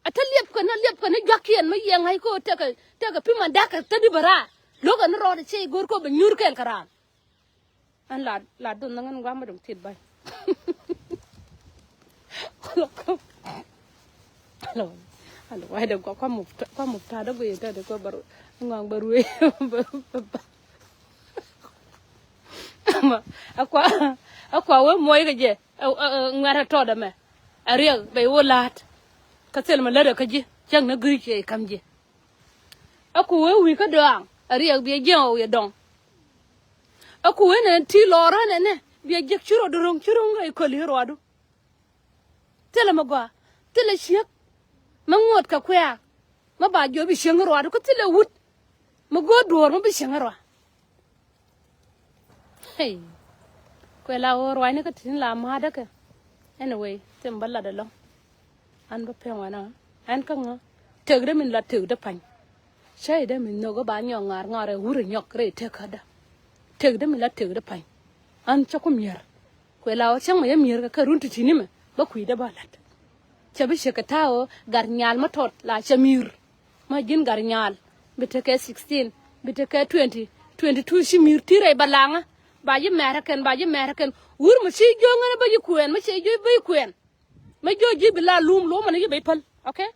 A te liɛp kɛn a liɛp kɛn a juakiɛn mi yɛ ŋa̱c kä tekɛ tekɛ pi̱ man da̱kɛ te di bɛ raar. Lo̱kɛ ni rɔɔdɛ cɛ i̱ go̱o̱r kä bɛ nyuur kɛɛl kɛ raar. An la la dun nangin gua ma dong tit bai. Alo alo wai de gua kwa mufta kwa mufta da gua yeta de gua baru ngong baru. Ama akwa akwa we moy ke je ngara to da me. Ariel be wo lat. Ka sel ma lada ka je chang na gri che kam je. Aku wee wi̱i̱ kä dɔaŋ a riɛk biɛ jiɛŋ ɔ wiɛ dɔŋ. Aku wee nɛ ti lɔɔrä nɛ nɛ biɛ jiɛk ci rɔɔdu ro̱ŋ ci ro̱ŋ rɛy köli ruɔdu. Thilɛ mɛ gɔaa thilɛ ciek. Mɛ ŋuɔ̱t kɛ kuɛ̈ɛ̈k mɛ ba jiɔp bi cieŋ ruɔdu kä thilɛ wut. Mɛ go̱o̱r duɔ̱ɔ̱r mɛ bi cieŋ ruɔdu. Hey. Kuɛ la ɣöö ruacni kä ti̱n la ma̱a̱däkɛ. Anyway thim bä lat ɛlɔ̱ŋ. An bä pɛŋ wanä ɛn kä ŋä. Tekdä min la tekdä pa̱ny. Cäydä min nhök ɛ ba nyɔk ŋa̱r ŋa̱r ɛ wur ɛ nyɔk rɛy tekädä. Tëkdä mi la tëkdä pa̱ny. Ɣän cä ku mi̱er. Kuɛ la ɣöö cäŋ mɛ yɛ mi̱er kɛ kɛ run ti̱ti̱ni mɛ bä kui̱dä bä la̱t. Cɛ bi ciek kɛ ta̱a̱ ɣöö gat nyal mä tɔt la cɛ mi̱er. Mä ji̱n gat nyal bi tekɛ sixteen, bi tekɛ twenty, twenty two ci mi̱er ti rɛy balaŋä. Ba ji̱ mɛr kɛn, ba ji̱ mɛr kɛn. Wur mɛ ci jiök ŋän bä ji̱ kuɛɛn, mɛ ci jiök bä ji̱ kuɛɛn. Mɛ jiök ji̱ bi la luum, luɔmä ni ji̱ bɛ ji̱ päl. Okay?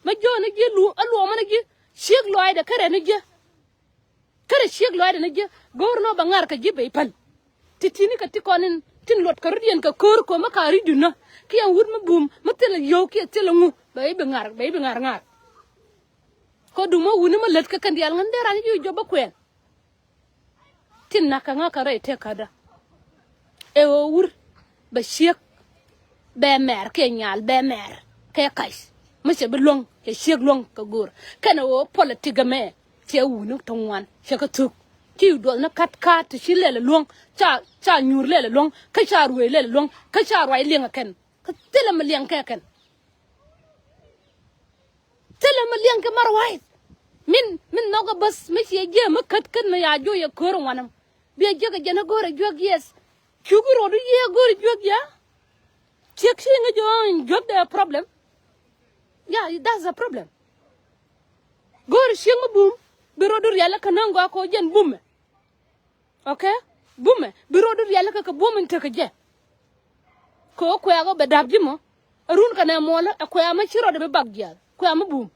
Mɛ jiök ni ji̱ luum, a luɔmä ni ji̱. Ciek lɔaacdɛ kärɛ ni ji̱. Kärɛ ciek lɔaacdɛ ni ji̱. Go̱o̱r nɔ bɛ ŋa̱r kɛ ji̱ bɛ ji̱ päl. Ti̱ti̱ni kɛ ti kɔn in tin luɔt kɛ rut yɛn kɛ ko̱o̱r ko̱o̱m mi ka ri̱cdu nä. Kiɛ wut mi bum mi thilɛ yio̱w kiɛ thilɛ ŋu bɛ ji̱ bi ŋa̱r, bɛ ji̱ bi ŋa̱r ŋa̱r. Kɛ dum mi wuni mi lät kɛ kɛn diaal ŋän dee ran ji̱ jɔp bä kuɛɛn. Tin na̱k kɛ ŋa̱ kɛ rɛy tëkädä. Ɛ ɣöö wur bɛ ciek bɛ mɛr kɛ nyal bɛ mɛr kɛ kac. Mi cɛ bi luäŋ cɛ ciek luäŋ kɛ go̱o̱r kɛnɛ ɣöö politik ɛmɛ. Cɛ wuni ti ŋuan cɛ kɛ thuk. Ci duɔth ni kat ka̱a̱t ti ci lɛl ɛ luäŋ ca, ca nyuur lɛl ɛ luäŋ kä ca ruëëc lɛl ɛ luäŋ kä ca ruac liɛŋ ɛ kɛn. Kä thilɛ mi liɛŋ kɛ kɛn. Thilɛ mi liɛŋ kɛ mar wa̱i̱th. Min, min nhɔkɛ bäth mi ciɛ jiɛ mi kät kän mi ya juɔc yɛ köör ŋuanäm. Biɛ jiäk ɛ jɛn ɛ go̱o̱r ɛ juäk, yes. Cuk i̱ rot i̱ yiëë go̱o̱r ɛ juäk ya. Ciek ci ŋäc ɣöö juäk dee problem. Yeah, that's a problem. Go̱o̱r ɛ ciek mi bum bi rot i̱ riɛl ɛ kä näŋ gɔaa kɛ ɣöö jɛn bumɛ. Okay? Bumɛ bi rot i̱ riɛl kä kɛ bum in tekɛ jɛ. Kɛ ɣöö kuɛ̈ɛ̈k ɣöö bɛ da̱p ji̱ mɔ. Ɛ run kɛnɛ muɔlä ɛ kuɛ̈ɛ̈ mi ci rot i̱ bi bak jiath kuɛ̈ɛ̈ mi bum.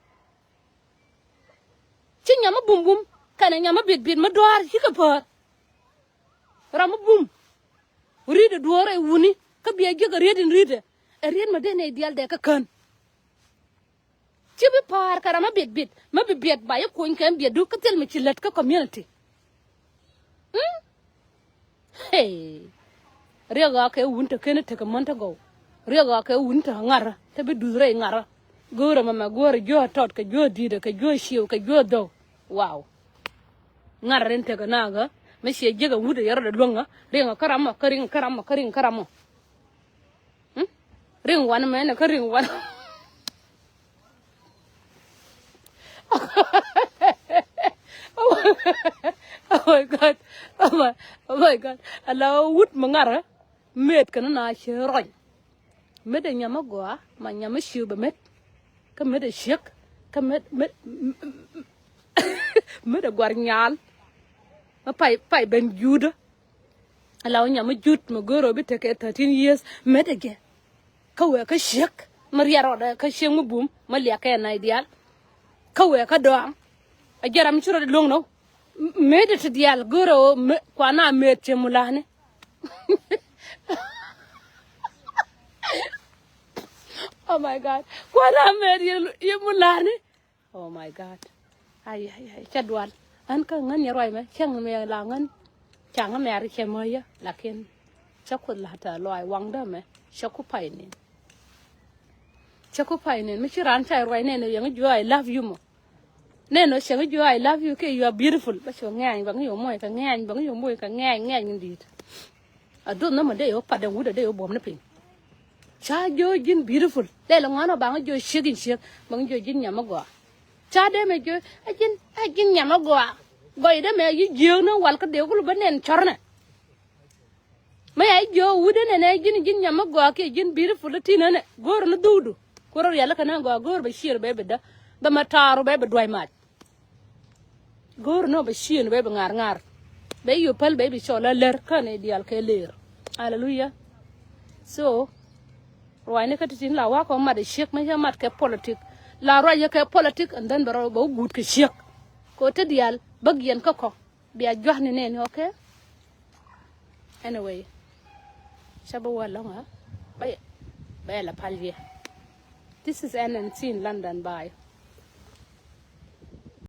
Ci nyam mi bum bum kɛnɛ nyam mi bit bit mi dua̱a̱r cikɛ päär. Ram mi bum ri̱t ɛ duɔ̱ɔ̱r ɛ wuni kä biɛ jiäk ɛ riet in ri̱t ɛ ɛ riet mi den ɛ diaal dee kä kän. Ci bi pa̱a̱r kɛ ram mi biɛt biɛt mi bi biɛt ba yi kuny kɛ biɛtdu kä thil mi ci lät kä community. Mm? Hey. Riɛk ɣaa kɛ wun te ken tekɛ män te gɔw. Riɛk ɣaa kɛ wun te ŋarä te bi duth rɛy ŋarä. Go̱o̱rä mɛmɛ go̱o̱rä juɔ̱ɔ̱k tɔt kɛ juɔ̱ɔ̱k di̱i̱dä kɛ juɔ̱ɔ̱k ciëw kɛ juɔ̱ɔ̱k dhɔw. Wow. Ŋarä rin tekɛ naakä mi ciɛ jiäk ɛ wut ɛ yɛ rɔdɛ luäŋä. Riŋ kä ramɔ kä riŋ kä ramɔ kä riŋ kä ramɔ. Hmm? Ring one mɛn kä ring one. Oh my, oh my God. Oh my, oh my God. Ala wut mi ŋarä met kɛn na cɛ rɔny. Met ɛ nyam a gɔaa ma nyam a ciu bɛ met. Kä met ɛ ciek kä met met met ɛ guar nyal. Ma pay pay ben juudä. Ala wä nyam mi jut mi go̱o̱r ɔ bi tekɛ thirteen years metdɛ jɛ. Kä wee kä ciek mi riɛt rɔɔdɛ kä ciek mi bum mi liak kɛ nɛy diaal. Kä wee kä dɔaŋ a jɛ ram mi ci rɔɔdɛ luäŋ nɔ. Metdɛ ti diaal go̱o̱r ɔ kuan a met cɛ mulani. Oh my God. Kuan a met yɛ mulani. Oh my God. Ay ay ay cɛ dual. Ɣän kä ŋän yɛ ruac mɛ cäŋ mɛ la ŋän. Caŋä mɛ a ri cɛ mɛ yä lakin cä kuth la tɛ luac waŋdä mɛ cɛ ku pay nin. Cɛ ku pay nin mi ci raan ca ruac nɛn yɛŋ juɔ I love you mɔ. Nɛn ɔ cɛŋ juɔ I love you kɛ you are beautiful bä cɛ ŋɛ̈ny bä ŋä yɛ moc kɛ ŋɛ̈ny bä ŋä yɛ moc kɛ ŋɛ̈ny ŋɛ̈ny ni di̱i̱t. A duɔth nɔmɔ dee yɛ wä pat dɛŋ wut a dee yɛ wä buɔ̱m ni piny. Ca jiö ji̱n beautiful. Lɛl ŋuan ɔ baŋ jiö ciek in ciek. Baŋ jiö ji̱n nyam a gɔaa. Ca dee mɛ jiö a ji̱n a ji̱n nyam a gɔaa. Gɔy dee mɛ yi jiö ni wal kä dee kul bä nɛn cɔr nɛ. Mɛ ya jiö wut dee nɛn a ji̱n ji̱n nyam a gɔaa kiɛ ji̱n beautiful ti nɛ nɛ. Go̱o̱r ni dhuudu. Kuäär riɛl kä nɛ gɔaa go̱o̱r bɛ cier bɛ bi dä. Bɛ mɛ taar bɛ bi duac mac. Go̱o̱r nɔ bɛ cieen bɛ bi ŋa̱r ŋa̱r. Bɛ yop päl bɛ bi cɔl a lär kä ni diaal kɛ lër. Aleluya. So ruacni kä ti̱ti̱n la wa̱a̱ kɔ mat ɛ ciek mi cä mat kɛ politik. La ruac yɛ kɛ politik and then bɛ rɔ bɛ wä guut kɛ ciek. Kɛ ɣöö te diaal bäk yɛn kä kɔ bia jua̱kni nɛɛni, okay? Anyway. Cä bi wä lɔ̱ŋä bä bä yɛ la pal yɛ. This is N N C in London, bye.